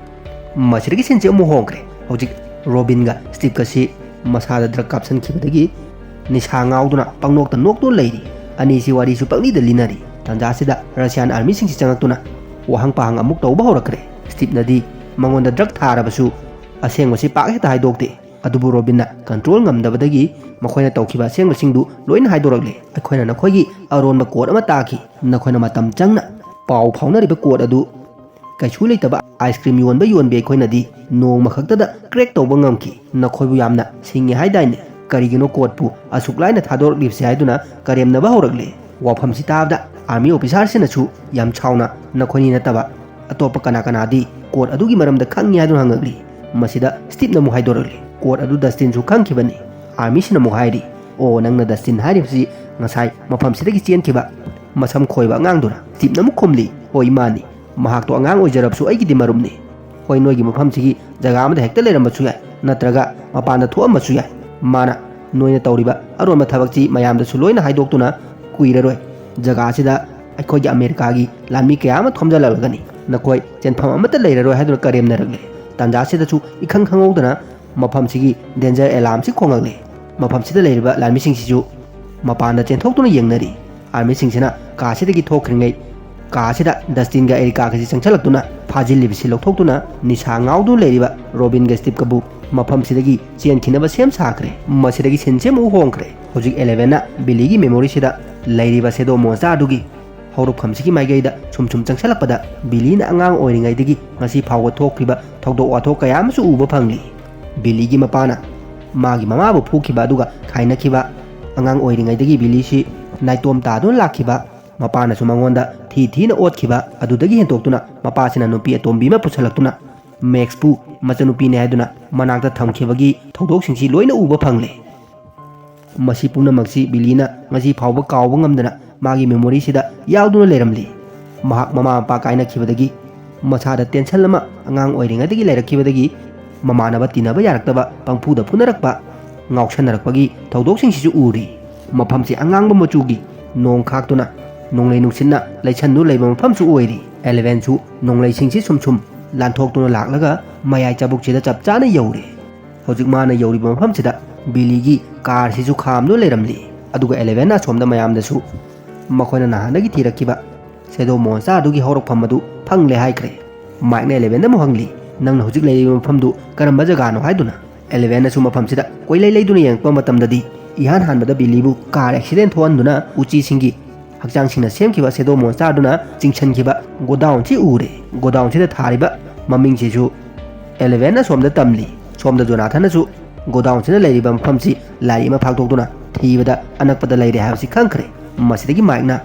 ꯃꯁꯤꯗꯒꯤ ꯁꯤꯟꯁꯤ ꯑꯃꯨꯛ ꯍꯣꯡꯈ꯭ꯔꯦ꯫ ꯍꯧꯖꯤꯛ Robinꯒ Steveꯀꯁꯤ ꯃꯁꯥꯗ drug ꯀꯥꯞꯁꯤꯟꯈꯤꯕꯗꯒꯤ ꯅꯤꯁꯥ ꯉꯥꯎꯗꯨꯅ ꯄꯪꯅꯣꯛꯇ ꯅꯣꯛꯇꯨꯅ ꯂꯩꯔꯤ꯫ ꯑꯅꯤꯁꯤ ꯋꯥꯔꯤꯁꯨ ꯄꯪꯂꯤꯗ ꯂꯤꯅꯔꯤ꯫ ꯇꯥꯟꯖꯥꯁꯤꯗ Russian armyꯁꯤꯡꯁꯤ ꯆꯪꯉꯛꯇꯨꯅ ꯋꯥꯍꯪ ꯄꯥꯍꯪ ꯑꯃꯨꯛ ꯇꯧꯕ ꯍꯧꯔꯛꯈ꯭ꯔꯦ꯫ ꯁ꯭ꯇꯤꯞꯅꯗꯤ ꯃꯉꯣꯟꯗ ꯗ꯭ꯔꯒ ꯊꯥꯔꯕꯁꯨ ꯑꯁꯦꯡꯕꯁꯤ ꯄꯥꯛ ꯍꯦꯛꯇ ꯍꯥꯏꯗꯣꯛꯇꯦ꯫ ꯑꯗꯨꯕꯨ ꯔꯣꯕꯤꯟꯅ ꯀꯟꯇ꯭ꯔꯣꯜ ꯉꯝꯗꯕꯗꯒꯤ ꯃꯈꯣꯏꯅ ꯇꯧꯈꯤꯕ ꯑꯁꯦꯡꯕꯁꯤꯡꯗꯨ ꯂꯣꯏꯅ ꯍꯥꯏꯗꯣꯔꯛꯂꯦ꯫ "ꯑꯩꯈꯣꯏꯅ ꯅꯈꯣꯏꯒꯤ ꯑꯔꯣꯟꯕ ꯀꯣꯗ ꯑꯃ ꯇꯥꯈꯤ꯫ ꯅꯈꯣꯏꯅ ꯃꯇꯝ ꯆꯪꯅ ꯄꯥꯎ ꯐꯥꯎꯅꯔꯤꯕ ꯀꯣꯗ ꯑꯗꯨ ꯀꯩꯁꯨ ꯂꯩꯇꯕ ꯑꯥꯏꯁ ꯀ꯭ꯔꯤꯝ ꯌꯣꯟꯕ ꯌꯣꯟꯕꯤ ꯑꯩꯈꯣꯏꯅꯗꯤ ꯅꯣꯡꯃ ꯈꯛꯇꯗ ꯀ꯭ꯔꯦꯛ ꯇꯧꯕ ꯉꯝꯈꯤ꯫ ꯅꯈꯣꯏꯕꯨ ꯌꯥꯝꯅ ꯁꯤꯡꯉꯦ ꯍꯥꯏꯗꯥꯏꯅꯦ? ꯀꯔꯤꯒꯤꯅꯣ ꯀꯣꯗꯄꯨ ꯑꯁꯨꯛ ꯂꯥꯏꯅ ꯊꯥꯗꯣꯔꯛꯂꯤꯕꯁꯦ?" ꯍꯥꯏꯗꯨꯅ ꯀꯔꯦꯝꯅꯕ ꯍꯧꯔꯛꯂꯦ꯫ ꯋꯥꯐꯝꯁꯤ ꯇꯥꯕꯗ ꯑꯥꯔꯃꯤ ꯑꯣꯐꯤꯁꯥꯔꯁꯤꯅꯁꯨ ꯌꯥꯝ ꯁꯥꯎꯅ, "ꯅꯈꯣꯏꯅꯤ ꯅꯠꯇꯕ ꯑꯇꯣꯞꯄ ꯀꯅꯥ ꯀꯅꯥꯗꯤ ꯀꯣꯗ ꯑꯗꯨꯒꯤ ꯃꯔꯝꯗ ꯈꯪꯉꯤ?" ꯍꯥꯏꯗꯨꯅ ꯍꯪꯉꯛꯂꯤ꯫ ꯃꯁꯤꯗ ꯁ꯭ꯇꯤꯞꯅ ꯑꯃꯨꯛ ꯍꯥꯏꯗꯣꯔꯛꯂꯤ, "ꯀꯣꯗ ꯑꯗꯨ ꯗꯁꯇꯤꯟꯁꯨ ꯈꯪꯈꯤꯕꯅꯤ꯫" ꯑꯥꯔꯃꯤꯁꯤꯅ ꯑꯃꯨꯛ ꯍꯥꯏꯔꯤ, "ꯑꯣ, ꯅꯪꯅ ꯗꯁꯇꯤꯟ ꯍꯥꯏꯔꯤꯕꯁꯤ ꯉꯁꯥꯏ ꯃꯐꯝꯁꯤꯗꯒꯤ ꯆꯦꯟꯈꯤꯕ ꯃꯁꯝ ꯈꯣꯏꯕ ꯑꯉꯥꯡꯗꯨꯔꯥ?" ꯁ꯭ꯇꯤꯞꯅ ꯑꯃꯨꯛ ꯈꯨꯝꯂꯤ, "ꯍꯣꯏ, ꯃꯥꯅꯤ꯫ ꯃꯍꯥꯛꯇꯣ ꯑꯉꯥꯡ ꯑꯣꯏꯖꯔꯕꯁꯨ ꯑꯩꯒꯤꯗꯤ ꯃꯔꯨꯞꯅꯤ꯫ ꯍꯣꯏ, ꯅꯣꯏꯒꯤ ꯃꯐꯝꯁꯤꯒꯤ ꯖꯒꯥ ꯑꯃꯗ ꯍꯦꯛꯇ ꯂꯩꯔꯝꯕꯁꯨ ꯌꯥꯏ, ꯅꯠꯇ꯭ꯔꯒ ꯃꯄꯥꯟꯗ ꯊꯣꯛꯑꯝꯕꯁꯨ ꯌꯥꯏ꯫ ꯃꯥꯅ ꯅꯣꯏꯅ ꯇꯧꯔꯤꯕ ꯑꯔꯣꯟꯕ ꯊꯕꯛꯁꯤ ꯃꯌꯥꯝꯗꯁꯨ ꯂꯣꯏꯅ ꯍꯥꯏꯗꯣꯛꯇꯨꯅ ꯀꯨꯏꯔꯔꯣꯏ꯫ ꯖꯒꯥ ꯑꯁꯤꯗ ꯑꯩꯈꯣꯏꯒꯤ ꯑꯃꯦꯔꯤꯀꯥꯒꯤ ꯂꯥꯟꯃꯤ ꯀꯌꯥ ꯑꯃ ꯊꯣꯝꯖꯤꯜꯂꯛꯂꯒꯅꯤ꯫ ꯅꯈꯣꯏ ꯆꯦꯟꯐꯝ ꯑꯃꯠꯇ ꯂꯩꯔꯔꯣꯏ" ꯍꯥꯏꯗꯨꯅ ꯀꯔꯦꯝꯅꯔꯛꯂꯦ꯫ ꯇꯥꯟꯖꯥꯁꯤꯗꯁꯨ ꯏꯈꯪ ꯈꯪꯍꯧꯗꯅ ꯃꯐꯝꯁꯤꯒꯤ ꯗꯦꯟꯖꯔ ꯑꯦꯂꯥꯔꯝꯁꯤ ꯈꯣꯡꯂꯛꯂꯦ꯫ ꯃꯐꯝꯁꯤꯗ ꯂꯩꯔꯤꯕ ꯂꯥꯟꯃꯤꯁꯤꯡꯁꯤꯁꯨ ꯃꯄꯥꯟꯗ ꯆꯦꯟꯊꯣꯛꯇꯨꯅ ꯌꯦꯡꯅꯔꯤ꯫ ꯑꯥꯔꯃꯤꯁꯤꯡꯁꯤꯅ ꯀꯥꯁꯤꯗꯒꯤ ꯊꯣꯛꯈ꯭ꯔꯤꯉꯩ, ꯀꯥꯁꯤꯗ ꯗꯁꯇꯤꯟꯒ ꯑꯦꯔꯤꯀꯥꯒꯁꯤ ꯆꯪꯁꯤꯜꯂꯛꯇꯨꯅ ꯐꯥꯖꯤꯜꯂꯤꯕꯁꯤ ꯂꯧꯊꯣꯛꯇꯨꯅ ꯅꯤꯁꯥ ꯉꯥꯎꯗꯨꯅ ꯂꯩꯔꯤꯕ ꯔꯣꯕꯤꯟꯒ ꯁ꯭ꯇꯤꯞꯀꯕꯨ ꯃꯐꯝꯁꯤꯗꯒꯤ ꯆꯦꯟꯈꯤꯅꯕ ꯁꯦꯝ ꯁꯥꯈ꯭ꯔꯦ꯫ ꯃꯁꯤꯗꯒꯤ ꯁꯤꯟꯁꯦ ꯑꯃꯨꯛ ꯍꯣꯡꯈ꯭ꯔꯦ꯫ ꯍꯧꯖꯤꯛ ꯑꯦꯂꯦꯚꯦꯟꯅ ꯕꯤꯂꯤꯒꯤ ꯃꯦꯃꯣꯔꯤꯁꯤꯗ ꯂꯩꯔꯤꯕ ꯁꯦꯗꯣ ꯃꯣꯟꯁꯇꯔꯗꯨꯒꯤ ꯍꯧꯔꯛꯐꯝꯁꯤꯒꯤ ꯃꯥꯏꯀꯩꯗ ꯁꯨꯝ ꯁꯨꯝ ꯆꯪꯁꯤꯜꯂꯛꯄꯗ, ꯕꯤꯂꯤꯅ ꯑꯉꯥꯡ ꯑꯣꯏꯔꯤꯉꯩꯗꯒꯤ ꯉꯁꯤ ꯐꯥꯎꯕ ꯊꯣꯛꯈ꯭ꯔꯤꯕ ꯊꯧꯗꯣꯛ ꯋꯥꯊꯣꯛ ꯀꯌꯥ ꯑꯃꯁꯨ ꯎꯕ ꯐꯪꯂꯤ꯫ ꯕꯤꯂꯤꯒꯤ ꯃꯄꯥꯅ ꯃꯥꯒꯤ ꯃꯃꯥꯕꯨ ꯐꯨꯈꯤꯕ ꯑꯗꯨꯒ ꯈꯥꯏꯅꯈꯤꯕ, ꯑꯉꯥꯡ ꯑꯣꯏꯔꯤꯉꯩꯗꯒꯤ ꯕꯤꯂꯤꯁꯤ ꯅꯥꯏꯇꯣꯝ ꯇꯥꯗꯨꯅ ꯂꯥꯛꯈꯤꯕ, ꯃꯄꯥꯅꯁꯨ ꯃꯉꯣꯟꯗ ꯊꯤ ꯊꯤꯅ ꯑꯣꯠꯈꯤꯕ, ꯑꯗꯨꯗꯒꯤ ꯍꯦꯟꯗꯣꯛꯇꯨꯅ ꯃꯄꯥꯁꯤꯅ ꯅꯨꯄꯤ ꯑꯇꯣꯝꯕꯤ ꯑꯃ ꯄꯨꯁꯜꯂꯛꯇꯨꯅ ꯃꯦꯛꯁꯄꯨ ꯃꯆꯟꯅꯨꯄꯤꯅꯦ ꯍꯥꯏꯗꯨꯅ ꯃꯅꯥꯛꯇ ꯊꯝꯈꯤꯕꯒꯤ ꯊꯧꯗꯣꯛꯁꯤꯡꯁꯤ ꯂꯣꯏꯅ ꯎꯕ ꯐꯪꯂꯦ꯫ ꯃꯁꯤ ꯄꯨꯝꯅꯃꯛꯁꯤ ꯕꯤꯂꯤꯅ ꯉꯁꯤ ꯐꯥꯎꯕ ꯀꯥꯎꯕ ꯉꯝꯗꯅ ꯃꯥꯒꯤ ꯃꯦꯃꯣꯔꯤꯁꯤꯗ ꯌꯥꯎꯗꯨꯅ ꯂꯩꯔꯝꯂꯤ꯫ ꯃꯍꯥꯛ ꯃꯃꯥ ꯃꯄꯥ ꯀꯥꯏꯅꯈꯤꯕꯗꯒꯤ ꯃꯁꯥꯗ ꯇꯦꯟꯁꯟ ꯑꯃ ꯑꯉꯥꯡ ꯑꯣꯏꯔꯤꯉꯩꯗꯒꯤ ꯂꯩꯔꯛꯈꯤꯕꯗꯒꯤ ꯃꯃꯥꯟꯅꯕ ꯇꯤꯟꯅꯕ ꯌꯥꯔꯛꯇꯕ, ꯄꯪꯐꯨꯗ ꯐꯨꯅꯔꯛꯄ, ꯉꯥꯎꯁꯟꯅꯔꯛꯄꯒꯤ ꯊꯧꯗꯣꯛꯁꯤꯡꯁꯤꯁꯨ ꯎꯔꯤ꯫ ꯃꯐꯝꯁꯤ ꯑꯉꯥꯡꯕ ꯃꯆꯨꯒꯤ ꯅꯣꯡ ꯈꯥꯛꯇꯨꯅ ꯅꯣꯡꯂꯩ ꯅꯨꯡꯁꯤꯠꯅ ꯂꯩꯁꯟꯗꯨꯅ ꯂꯩꯕ ꯃꯐꯝꯁꯨ ꯑꯣꯏꯔꯤ꯫ ꯑꯦꯂꯦꯚꯦꯟꯁꯨ ꯅꯣꯡꯂꯩꯁꯤꯡꯁꯤ ꯁꯨꯝ ꯁꯨꯝ ꯂꯥꯟꯊꯣꯛꯇꯨꯅ ꯂꯥꯛꯂꯒ ꯃꯌꯥꯏ ꯆꯕꯨꯛꯁꯤꯗ ꯆꯞ ꯆꯥꯅ ꯌꯧꯔꯦ꯫ ꯍꯧꯖꯤꯛ ꯃꯥꯅ ꯌꯧꯔꯤꯕ ꯃꯐꯝꯁꯤꯗ ꯕꯤꯂꯤꯒꯤ ꯀꯥꯔꯁꯤꯁꯨ ꯈꯥꯝꯗꯨꯅ ꯂꯩꯔꯝꯂꯤ꯫ ꯑꯗꯨꯒ ꯑꯦꯂꯦꯚꯦꯟꯅ ꯑꯁꯣꯝꯗ ꯃꯌꯥꯝꯗꯁꯨ ꯃꯈꯣꯏꯅ ꯅꯍꯥꯟꯗꯒꯤ ꯊꯤꯔꯛꯈꯤꯕ ꯁꯦꯗꯣ ꯃꯣꯟꯁꯇꯔꯗꯨꯒꯤ ꯍꯧꯔꯛꯐꯝ ꯑꯗꯨ ꯐꯪꯂꯦ ꯍꯥꯏꯈ꯭ꯔꯦ꯫ ꯃꯥꯏꯛꯅ ꯑꯦꯂꯦꯚꯦꯟꯗ ꯑꯃꯨꯛ ꯍꯪꯂꯤ, "ꯅꯪꯅ ꯍꯧꯖꯤꯛ ꯂꯩꯔꯤꯕ ꯃꯐꯝꯗꯨ ꯀꯔꯝꯕ ꯖꯒꯥꯅꯣ?" ꯍꯥꯏꯗꯨꯅ꯫ ꯑꯦꯂꯦꯚꯦꯟꯅꯁꯨ ꯃꯐꯝꯁꯤꯗ ꯀꯣꯏꯂꯩ ꯂꯩꯗꯨꯅ ꯌꯦꯡꯉꯛꯄ ꯃꯇꯝꯗꯗꯤ, ꯏꯍꯥꯟ ꯍꯥꯟꯕꯗ ꯕꯤꯂꯤꯕꯨ ꯀꯥꯔ ꯑꯦꯛꯁꯤꯗꯦꯟ ꯊꯣꯛꯍꯟꯗꯨꯅ ꯎꯆꯤꯁꯤꯡꯒꯤ ꯍꯛꯆꯥꯡꯁꯤꯡꯅ ꯁꯦꯝꯈꯤꯕ ꯁꯦꯗꯣ ꯃꯣꯟꯁꯇꯔꯗꯨꯅ ꯆꯤꯡꯁꯤꯟꯈꯤꯕ ꯒꯣꯗꯥꯎꯟꯁꯤ ꯎꯔꯦ꯫ ꯒꯣꯗꯥꯎꯟꯁꯤꯗ ꯊꯥꯔꯤꯕ ꯃꯃꯤꯡꯁꯤꯁꯨ ꯑꯦꯂꯦꯚꯦꯟꯅ ꯁꯣꯝꯗ ꯇꯝꯂꯤ꯫ ꯁꯣꯝꯗ ꯖꯣꯅꯥꯊꯟꯅꯁꯨ ꯒꯣꯗꯥꯎꯟꯁꯤꯗ ꯂꯩꯔꯤꯕ ꯃꯐꯝꯁꯤ ꯂꯥꯏꯔꯤꯛ ꯑꯃ ꯐꯥꯛꯇꯣꯛꯇꯨꯅ ꯊꯤꯕꯗ ꯑꯅꯛꯄꯗ ꯂꯩꯔꯦ ꯍꯥꯏꯕꯁꯤ ꯈꯪꯈ꯭ꯔꯦ꯫ ꯃꯁꯤꯗꯒꯤ ꯃꯥꯏꯛꯅ,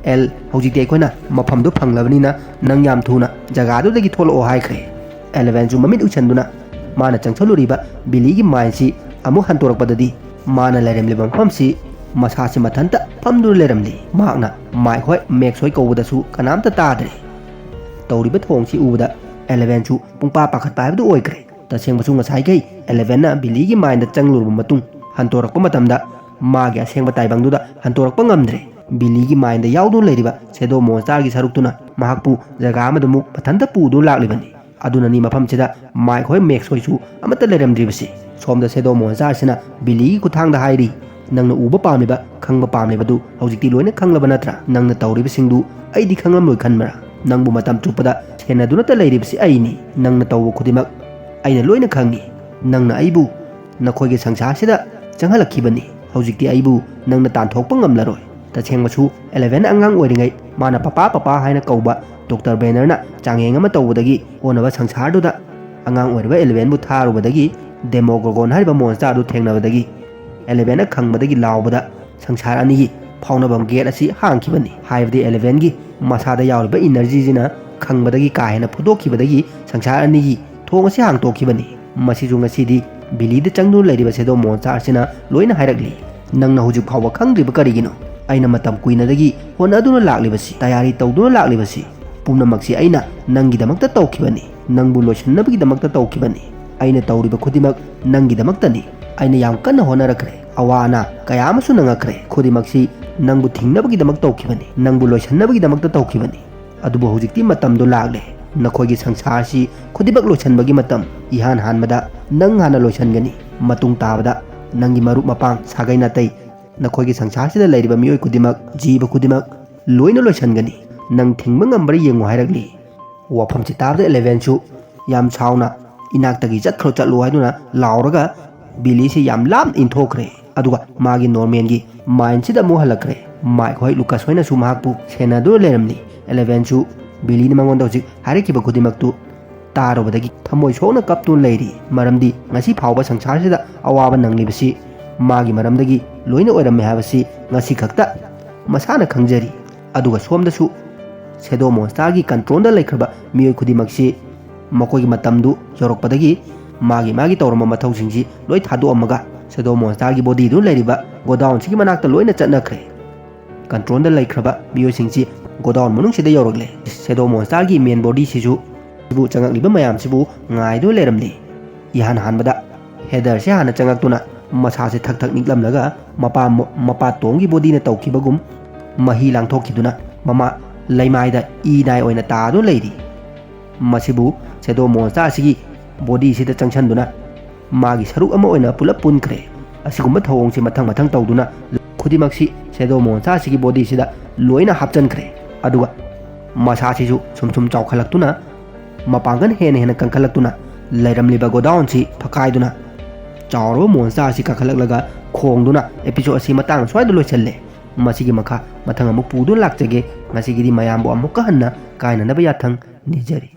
"ꯑꯦꯜ, ꯍꯧꯖꯤꯛꯇꯤ ꯑꯩꯈꯣꯏꯅ ꯃꯐꯝꯗꯨ ꯐꯪꯂꯕꯅꯤꯅ ꯅꯪ ꯌꯥꯝ ꯊꯨꯅ ꯖꯒꯥꯗꯨꯗꯒꯤ ꯊꯣꯛꯂꯛꯑꯣ" ꯍꯥꯏꯈ꯭ꯔꯦ꯫ ꯑꯦꯂꯦꯚꯦꯟꯁꯨ ꯃꯃꯤꯠ ꯎꯏꯁꯟꯗꯨꯅ ꯃꯥꯅ ꯆꯪꯁꯜꯂꯨꯔꯤꯕ ꯕꯤꯂꯤꯒꯤ ꯃꯥꯏꯟꯁꯤ ꯑꯃꯨꯛ ꯍꯟꯇꯣꯔꯛꯄꯗꯗꯤ, ꯃꯥꯅ ꯂꯩꯔꯝꯂꯤꯕ ꯃꯐꯝꯁꯤ ꯃꯁꯥꯁꯤ ꯃꯊꯟꯇ ꯐꯝꯗꯨꯅ ꯂꯩꯔꯝꯂꯤ꯫ ꯃꯍꯥꯛꯅ ꯃꯥꯏꯛ ꯍꯣꯏ, ꯃꯦꯛꯁ ꯍꯣꯏ ꯀꯧꯕꯗꯁꯨ ꯀꯅꯥꯝꯇ ꯇꯥꯗ꯭ꯔꯦ꯫ ꯇꯧꯔꯤꯕ ꯊꯧꯑꯣꯡꯁꯤ ꯎꯕꯗ ꯑꯦꯂꯦꯚꯦꯟꯁꯨ ꯄꯨꯡꯄꯥ ꯄꯥꯈꯠꯄ ꯍꯥꯏꯕꯗꯨ ꯑꯣꯏꯈ꯭ꯔꯦ꯫ ꯇꯁꯦꯡꯕꯁꯨ ꯉꯁꯥꯏꯈꯩ ꯑꯦꯂꯦꯚꯦꯟꯅ ꯕꯤꯂꯤꯒꯤ ꯃꯥꯏꯟꯗ ꯆꯪꯂꯨꯔꯕ ꯃꯇꯨꯡ ꯍꯟꯇꯣꯔꯛꯄ ꯃꯇꯝꯗ, ꯃꯥꯒꯤ ꯑꯁꯦꯡꯕ ꯇꯥꯏꯕꯪꯗꯨꯗ ꯍꯟꯇꯣꯔꯛꯄ ꯉꯝꯗ꯭ꯔꯦ꯫ ꯕꯤꯂꯤꯒꯤ ꯃꯥꯏꯟꯗ ꯌꯥꯎꯗꯨꯅ ꯂꯩꯔꯤꯕ ꯁꯦꯗꯣ ꯃꯣꯟꯁꯇꯔꯒꯤ ꯁꯔꯨꯛꯇꯨꯅ ꯃꯍꯥꯛꯄꯨ ꯖꯒꯥ ꯑꯃꯗꯃꯨꯛ ꯃꯊꯟꯇ ꯄꯨꯗꯨꯅ ꯂꯥꯛꯂꯤꯕꯅꯤ꯫ ꯑꯗꯨꯅꯅꯤ ꯃꯐꯝꯁꯤꯗ ꯃꯥꯏꯛ ꯍꯣꯏ, ꯃꯦꯛꯁ ꯍꯣꯏꯁꯨ ꯑꯃꯠꯇ ꯂꯩꯔꯝꯗ꯭ꯔꯤꯕꯁꯤ꯫ ꯁꯣꯝꯗ ꯁꯦꯗꯣ ꯃꯣꯟꯁꯇꯔꯁꯤꯅ ꯕꯤꯂꯤꯒꯤ ꯈꯨꯠꯊꯥꯡꯗ ꯍꯥꯏꯔꯤ, "ꯅꯪꯅ ꯎꯕ ꯄꯥꯝꯂꯤꯕ, ꯈꯪꯕ ꯄꯥꯝꯂꯤꯕꯗꯨ ꯍꯧꯖꯤꯛꯇꯤ ꯂꯣꯏꯅ ꯈꯪꯂꯕ ꯅꯠꯇ꯭ꯔꯥ? ꯅꯪꯅ ꯇꯧꯔꯤꯕꯁꯤꯡꯗꯨ ꯑꯩꯗꯤ ꯈꯪꯂꯝꯂꯣꯏ ꯈꯟꯕ꯭ꯔꯥ? ꯅꯪꯕꯨ ꯃꯇꯝ ꯆꯨꯞꯄꯗ ꯁꯦꯟꯅꯗꯨꯅꯇ ꯂꯩꯔꯤꯕꯁꯤ ꯑꯩꯅꯤ꯫ ꯅꯪꯅ ꯇꯧꯕ ꯈꯨꯗꯤꯡꯃꯛ ꯑꯩꯅ ꯂꯣꯏꯅ ꯈꯪꯏ꯫ ꯅꯪꯅ ꯑꯩꯕꯨ ꯅꯈꯣꯏꯒꯤ ꯁꯪꯁꯥꯔꯁꯤꯗ ꯆꯪꯍꯜꯂꯛꯈꯤꯕꯅꯤ꯫ ꯍꯧꯖꯤꯛꯇꯤ ꯑꯩꯕꯨ ꯅꯪꯅ ꯇꯥꯟꯊꯣꯛꯄ ꯉꯝꯂꯔꯣꯏ꯫" ꯇꯁꯦꯡꯕꯁꯨ ꯑꯦꯂꯦꯚꯦꯟ ꯑꯉꯥꯡ ꯑꯣꯏꯔꯤꯉꯩ ꯃꯥꯅ "ꯄꯄꯥ, ꯄꯄꯥ" ꯍꯥꯏꯅ ꯀꯧꯕ ꯗꯣꯛꯇꯔ ꯕꯦꯅꯔꯅ ꯆꯥꯡꯌꯦꯡ ꯑꯃ ꯇꯧꯕꯗꯒꯤ ꯑꯣꯟꯅꯕ ꯁꯪꯁꯥꯔꯗꯨꯗ ꯑꯉꯥꯡ ꯑꯣꯏꯔꯤꯕ ꯑꯦꯂꯦꯚꯦꯟꯕꯨ ꯊꯥꯔꯨꯕꯗꯒꯤ, ꯗꯦꯃꯣꯒꯣꯔꯒꯣꯟ ꯍꯥꯏꯔꯤꯕ ꯃꯣꯟꯁꯇꯔ ꯑꯗꯨ ꯊꯦꯡꯅꯕꯗꯒꯤ, ꯑꯦꯂꯦꯚꯦꯟꯅ ꯈꯪꯕꯗꯒꯤ ꯂꯥꯎꯕꯗ ꯁꯪꯁꯥꯔ ꯑꯅꯤꯒꯤ ꯐꯥꯎꯅꯐꯝ ꯒꯦꯠ ꯑꯁꯤ ꯍꯥꯡꯈꯤꯕꯅꯤ꯫ ꯍꯥꯏꯕꯗꯤ ꯑꯦꯂꯦꯚꯦꯟꯒꯤ ꯃꯁꯥꯗ ꯌꯥꯎꯔꯤꯕ ꯏꯅꯔꯖꯤꯁꯤꯅ ꯈꯪꯕꯗꯒꯤ ꯀꯥ ꯍꯦꯟꯅ ꯐꯨꯗꯣꯛꯈꯤꯕꯗꯒꯤ ꯁꯪꯁꯥꯔ ꯑꯅꯤꯒꯤ ꯊꯣꯡ ꯑꯁꯤ ꯍꯥꯡꯇꯣꯛꯈꯤꯕꯅꯤ꯫ ꯃꯁꯤꯁꯨ ꯉꯁꯤꯗꯤ ꯕꯤꯂꯤꯗ ꯆꯪꯗꯨꯅ ꯂꯩꯔꯤꯕ ꯁꯦꯗꯣ ꯃꯣꯟꯁꯇꯔꯁꯤꯅ ꯂꯣꯏꯅ ꯍꯥꯏꯔꯛꯂꯤ꯫ "ꯅꯪꯅ ꯍꯧꯖꯤꯛ ꯐꯥꯎꯕ ꯈꯪꯗ꯭ꯔꯤꯕ ꯀꯔꯤꯒꯤꯅꯣ? ꯑꯩꯅ ꯃꯇꯝ ꯀꯨꯏꯅꯗꯒꯤ ꯍꯣꯠꯅꯗꯨꯅ ꯂꯥꯛꯂꯤꯕꯁꯤ, ꯇꯌꯥꯔꯤ ꯇꯧꯗꯨꯅ ꯂꯥꯛꯂꯤꯕꯁꯤ, ꯄꯨꯝꯅꯃꯛꯁꯤ ꯑꯩꯅ ꯅꯪꯒꯤꯗꯃꯛꯇ ꯇꯧꯈꯤꯕꯅꯤ꯫ ꯅꯪꯕꯨ ꯂꯣꯏꯁꯤꯟꯅꯕꯒꯤꯗꯃꯛꯇ ꯇꯧꯈꯤꯕꯅꯤ꯫ ꯑꯩꯅ ꯇꯧꯔꯤꯕ ꯈꯨꯗꯤꯡꯃꯛ ꯅꯪꯒꯤꯗꯃꯛꯇꯅꯤ꯫ ꯑꯩꯅ ꯌꯥꯝ ꯀꯟꯅ ꯍꯣꯠꯅꯔꯛꯈ꯭ꯔꯦ꯫ ꯑꯋꯥ ꯑꯅꯥ ꯀꯌꯥ ꯑꯃꯁꯨ ꯅꯪꯉꯛꯈ꯭ꯔꯦ꯫ ꯈꯨꯗꯤꯡꯃꯛꯁꯤ ꯅꯪꯕꯨ ꯊꯤꯡꯅꯕꯒꯤꯗꯃꯛ ꯇꯧꯈꯤꯕꯅꯤ꯫ ꯅꯪꯕꯨ ꯂꯣꯏꯁꯤꯟꯅꯕꯒꯤꯗꯃꯛꯇ ꯇꯧꯈꯤꯕꯅꯤ꯫ ꯑꯗꯨꯕꯨ ꯍꯧꯖꯤꯛꯇꯤ ꯃꯇꯝꯗꯣ ꯂꯥꯛꯂꯦ꯫ ꯅꯈꯣꯏꯒꯤ ꯁꯪꯁꯥꯔꯁꯤ ꯈꯨꯗꯤꯡꯃꯛ ꯂꯣꯏꯁꯤꯟꯕꯒꯤ ꯃꯇꯝ꯫ ꯏꯍꯥꯟ ꯍꯥꯟꯕꯗ ꯅꯪ ꯍꯥꯟꯅ ꯂꯣꯏꯁꯤꯟꯒꯅꯤ꯫ ꯃꯇꯨꯡ ꯇꯥꯕꯗ ꯅꯪꯒꯤ ꯃꯔꯨꯞ ꯃꯄꯥꯡ, ꯁꯥꯒꯩ ꯅꯥꯇꯩ, ꯅꯈꯣꯏꯒꯤ ꯁꯪꯁꯥꯔꯁꯤꯗ ꯂꯩꯔꯤꯕ ꯃꯤꯑꯣꯏ ꯈꯨꯗꯤꯡꯃꯛ, ꯖꯤꯕ ꯈꯨꯗꯤꯡꯃꯛ ꯂꯣꯏꯅ ꯂꯣꯏꯁꯤꯟꯒꯅꯤ꯫ ꯅꯪ ꯊꯤꯡꯕ ꯉꯝꯕ꯭ꯔꯥ ꯌꯦꯡꯉꯨ" ꯍꯥꯏꯔꯛꯂꯤ꯫ ꯋꯥꯐꯝꯁꯤ ꯇꯥꯕꯗ ꯏꯂꯦꯚꯦꯟꯁꯨ ꯌꯥꯝ ꯁꯥꯎꯅ, "ꯏꯅꯥꯛꯇꯒꯤ ꯆꯠꯈ꯭ꯔꯣ, ꯆꯠꯂꯣ" ꯍꯥꯏꯗꯨꯅ ꯂꯥꯎꯔꯒ ꯕꯤꯂꯤꯁꯤ ꯌꯥꯝ ꯂꯥꯞꯅ ꯏꯟꯊꯣꯛꯈ꯭ꯔꯦ꯫ ꯑꯗꯨꯒ ꯃꯥꯒꯤ ꯅꯣꯔꯃꯦꯜꯒꯤ ꯃꯥꯏꯟꯁꯤꯗ ꯑꯃꯨꯛ ꯍꯜꯂꯛꯈ꯭ꯔꯦ꯫ ꯃꯥꯏꯛ ꯍꯣꯏ ꯂꯨꯀꯁ ꯍꯣꯏꯅꯁꯨ ꯃꯍꯥꯛꯄꯨ ꯁꯦꯟꯅꯗꯨꯅ ꯂꯩꯔꯝꯂꯤ꯫ ꯏꯂꯦꯚꯦꯟꯁꯨ ꯕꯤꯂꯤꯅ ꯃꯉꯣꯟꯗ ꯍꯧꯖꯤꯛ ꯍꯥꯏꯔꯛꯈꯤꯕ ꯈꯨꯗꯤꯡꯃꯛꯇꯨ ꯇꯥꯔꯨꯕꯗꯒꯤ ꯊꯃꯣꯏ ꯁꯣꯛꯅ ꯀꯞꯇꯨꯅ ꯂꯩꯔꯤ꯫ ꯃꯔꯝꯗꯤ ꯉꯁꯤ ꯐꯥꯎꯕ ꯁꯪꯁꯥꯔꯁꯤꯗ ꯑꯋꯥꯕ ꯅꯪꯂꯤꯕꯁꯤ ꯃꯥꯒꯤ ꯃꯔꯝꯗꯒꯤ ꯂꯣꯏꯅ ꯑꯣꯏꯔꯝꯃꯦ ꯍꯥꯏꯕꯁꯤ ꯉꯁꯤ ꯈꯛꯇ ꯃꯁꯥꯅ ꯈꯪꯖꯔꯤ꯫ ꯑꯗꯨꯒ ꯁꯣꯝꯗꯁꯨ ꯁꯦꯗꯣ ꯃꯣꯟꯁꯇꯥꯔꯒꯤ ꯀꯟꯇ꯭ꯔꯣꯜꯗ ꯂꯩꯈ꯭ꯔꯕ ꯃꯤꯑꯣꯏ ꯈꯨꯗꯤꯡꯃꯛꯁꯤ ꯃꯈꯣꯏꯒꯤ ꯃꯇꯝꯗꯨ ꯌꯧꯔꯛꯄꯗꯒꯤ ꯃꯥꯒꯤ ꯃꯥꯒꯤ ꯇꯧꯔꯝꯕ ꯃꯊꯧꯁꯤꯡꯁꯤ ꯂꯣꯏ ꯊꯥꯗꯣꯛꯑꯝꯃꯒ ꯁꯦꯗꯣ ꯃꯣꯟꯁꯇꯥꯔꯒꯤ ꯕꯣꯗꯤꯗꯨ ꯂꯩꯔꯤꯕ ꯒꯣꯗꯥꯎꯟꯁꯤꯒꯤ ꯃꯅꯥꯛꯇ ꯂꯣꯏꯅ ꯆꯠꯅꯈ꯭ꯔꯦ꯫ ꯀꯟꯇ꯭ꯔꯣꯜꯗ ꯂꯩꯈ꯭ꯔꯕ ꯃꯤꯑꯣꯏꯁꯤꯡꯁꯤ ꯒꯣꯗꯥꯎꯟ ꯃꯅꯨꯡꯁꯤꯗ ꯌꯧꯔꯛꯂꯦ꯫ ꯁꯦꯗꯣ ꯃꯣꯟꯁꯇꯥꯔꯒꯤ ꯃꯦꯟ ꯕꯣꯗꯤꯁꯤꯁꯨ ꯁꯤꯕꯨ ꯆꯪꯉꯛꯂꯤꯕ ꯃꯌꯥꯝꯁꯤꯕꯨ ꯉꯥꯏꯗꯨꯅ ꯂꯩꯔꯝꯂꯤ꯫ ꯏꯍꯥꯟ ꯍꯥꯟꯕꯗ ꯍꯦꯗꯔꯁꯦ ꯍꯥꯟꯅ ꯆꯪꯉꯛꯇꯨꯅ ꯃꯁꯥꯁꯦ ꯊꯛ ꯊꯛ ꯅꯤꯛꯂꯝꯂꯒ ꯃꯄꯥ ꯃꯄꯥ ꯇꯣꯝꯒꯤ ꯕꯣꯗꯤꯅ ꯇꯧꯈꯤꯕꯒꯨꯝ ꯃꯍꯤ ꯂꯥꯡꯊꯣꯛꯈꯤꯗꯨꯅ ꯃꯃꯥ ꯂꯩꯃꯥꯏꯗ ꯏ ꯅꯥꯏ ꯑꯣꯏꯅ ꯇꯥꯗꯨꯅ ꯂꯩꯔꯤ꯫ ꯃꯁꯤꯕꯨ ꯁꯦꯗꯣ ꯃꯣꯟꯁꯇꯥꯔ ꯑꯁꯤꯒꯤ ꯕꯣꯗꯤꯁꯤꯗ ꯆꯪꯁꯤꯟꯗꯨꯅ ꯃꯥꯒꯤ ꯁꯔꯨꯛ ꯑꯃ ꯑꯣꯏꯅ ꯄꯨꯂꯞ ꯄꯨꯟꯈ꯭ꯔꯦ꯫ ꯑꯁꯤꯒꯨꯝꯕ ꯊꯧꯑꯣꯡꯁꯤ ꯃꯊꯪ ꯃꯊꯪ ꯇꯧꯗꯨꯅ ꯈꯨꯗꯤꯡꯃꯛꯁꯤ ꯁꯦꯗꯣ ꯃꯣꯟꯁꯇꯥꯔ ꯑꯁꯤꯒꯤ ꯕꯣꯗꯤꯁꯤꯗ ꯂꯣꯏꯅ ꯍꯥꯞꯆꯤꯟꯈ꯭ꯔꯦ꯫ ꯑꯗꯨꯒ ꯃꯁꯥꯁꯤꯁꯨ ꯁꯨꯝ ꯁꯨꯝ ꯆꯥꯎꯈꯠꯂꯛꯇꯨꯅ ꯃꯄꯥꯡꯒꯜ ꯍꯦꯟꯅ ꯍꯦꯟꯅ ꯀꯟꯈꯠꯂꯛꯇꯨꯅ ꯂꯩꯔꯝꯂꯤꯕ ꯒꯣꯗꯥꯎꯟꯁꯤ ꯐꯛꯀꯥꯏꯗꯨꯅ ꯆꯥꯎꯔꯕ ꯃꯣꯟꯁꯇꯥꯔ ꯑꯁꯤ ꯀꯥꯈꯠꯂꯛꯂꯒ ꯈꯣꯡꯗꯨꯅ ꯑꯦꯄꯤꯁꯣꯗ ꯑꯁꯤ ꯃꯇꯥꯡ ꯁ꯭ꯋꯥꯏꯗ ꯂꯣꯏꯁꯤꯜꯂꯦ꯫ ꯃꯁꯤꯒꯤ ꯃꯈꯥ ꯃꯊꯪ ꯑꯃꯨꯛ ꯄꯨꯗꯨꯅ ꯂꯥꯛꯆꯒꯦ꯫ ꯉꯁꯤꯒꯤꯗꯤ ꯃꯌꯥꯝꯕꯨ ꯑꯃꯨꯛꯀ ꯍꯟꯅ ꯀꯥꯏꯅꯅꯕ ꯌꯥꯊꯪ ꯅꯤꯖꯔꯤ꯫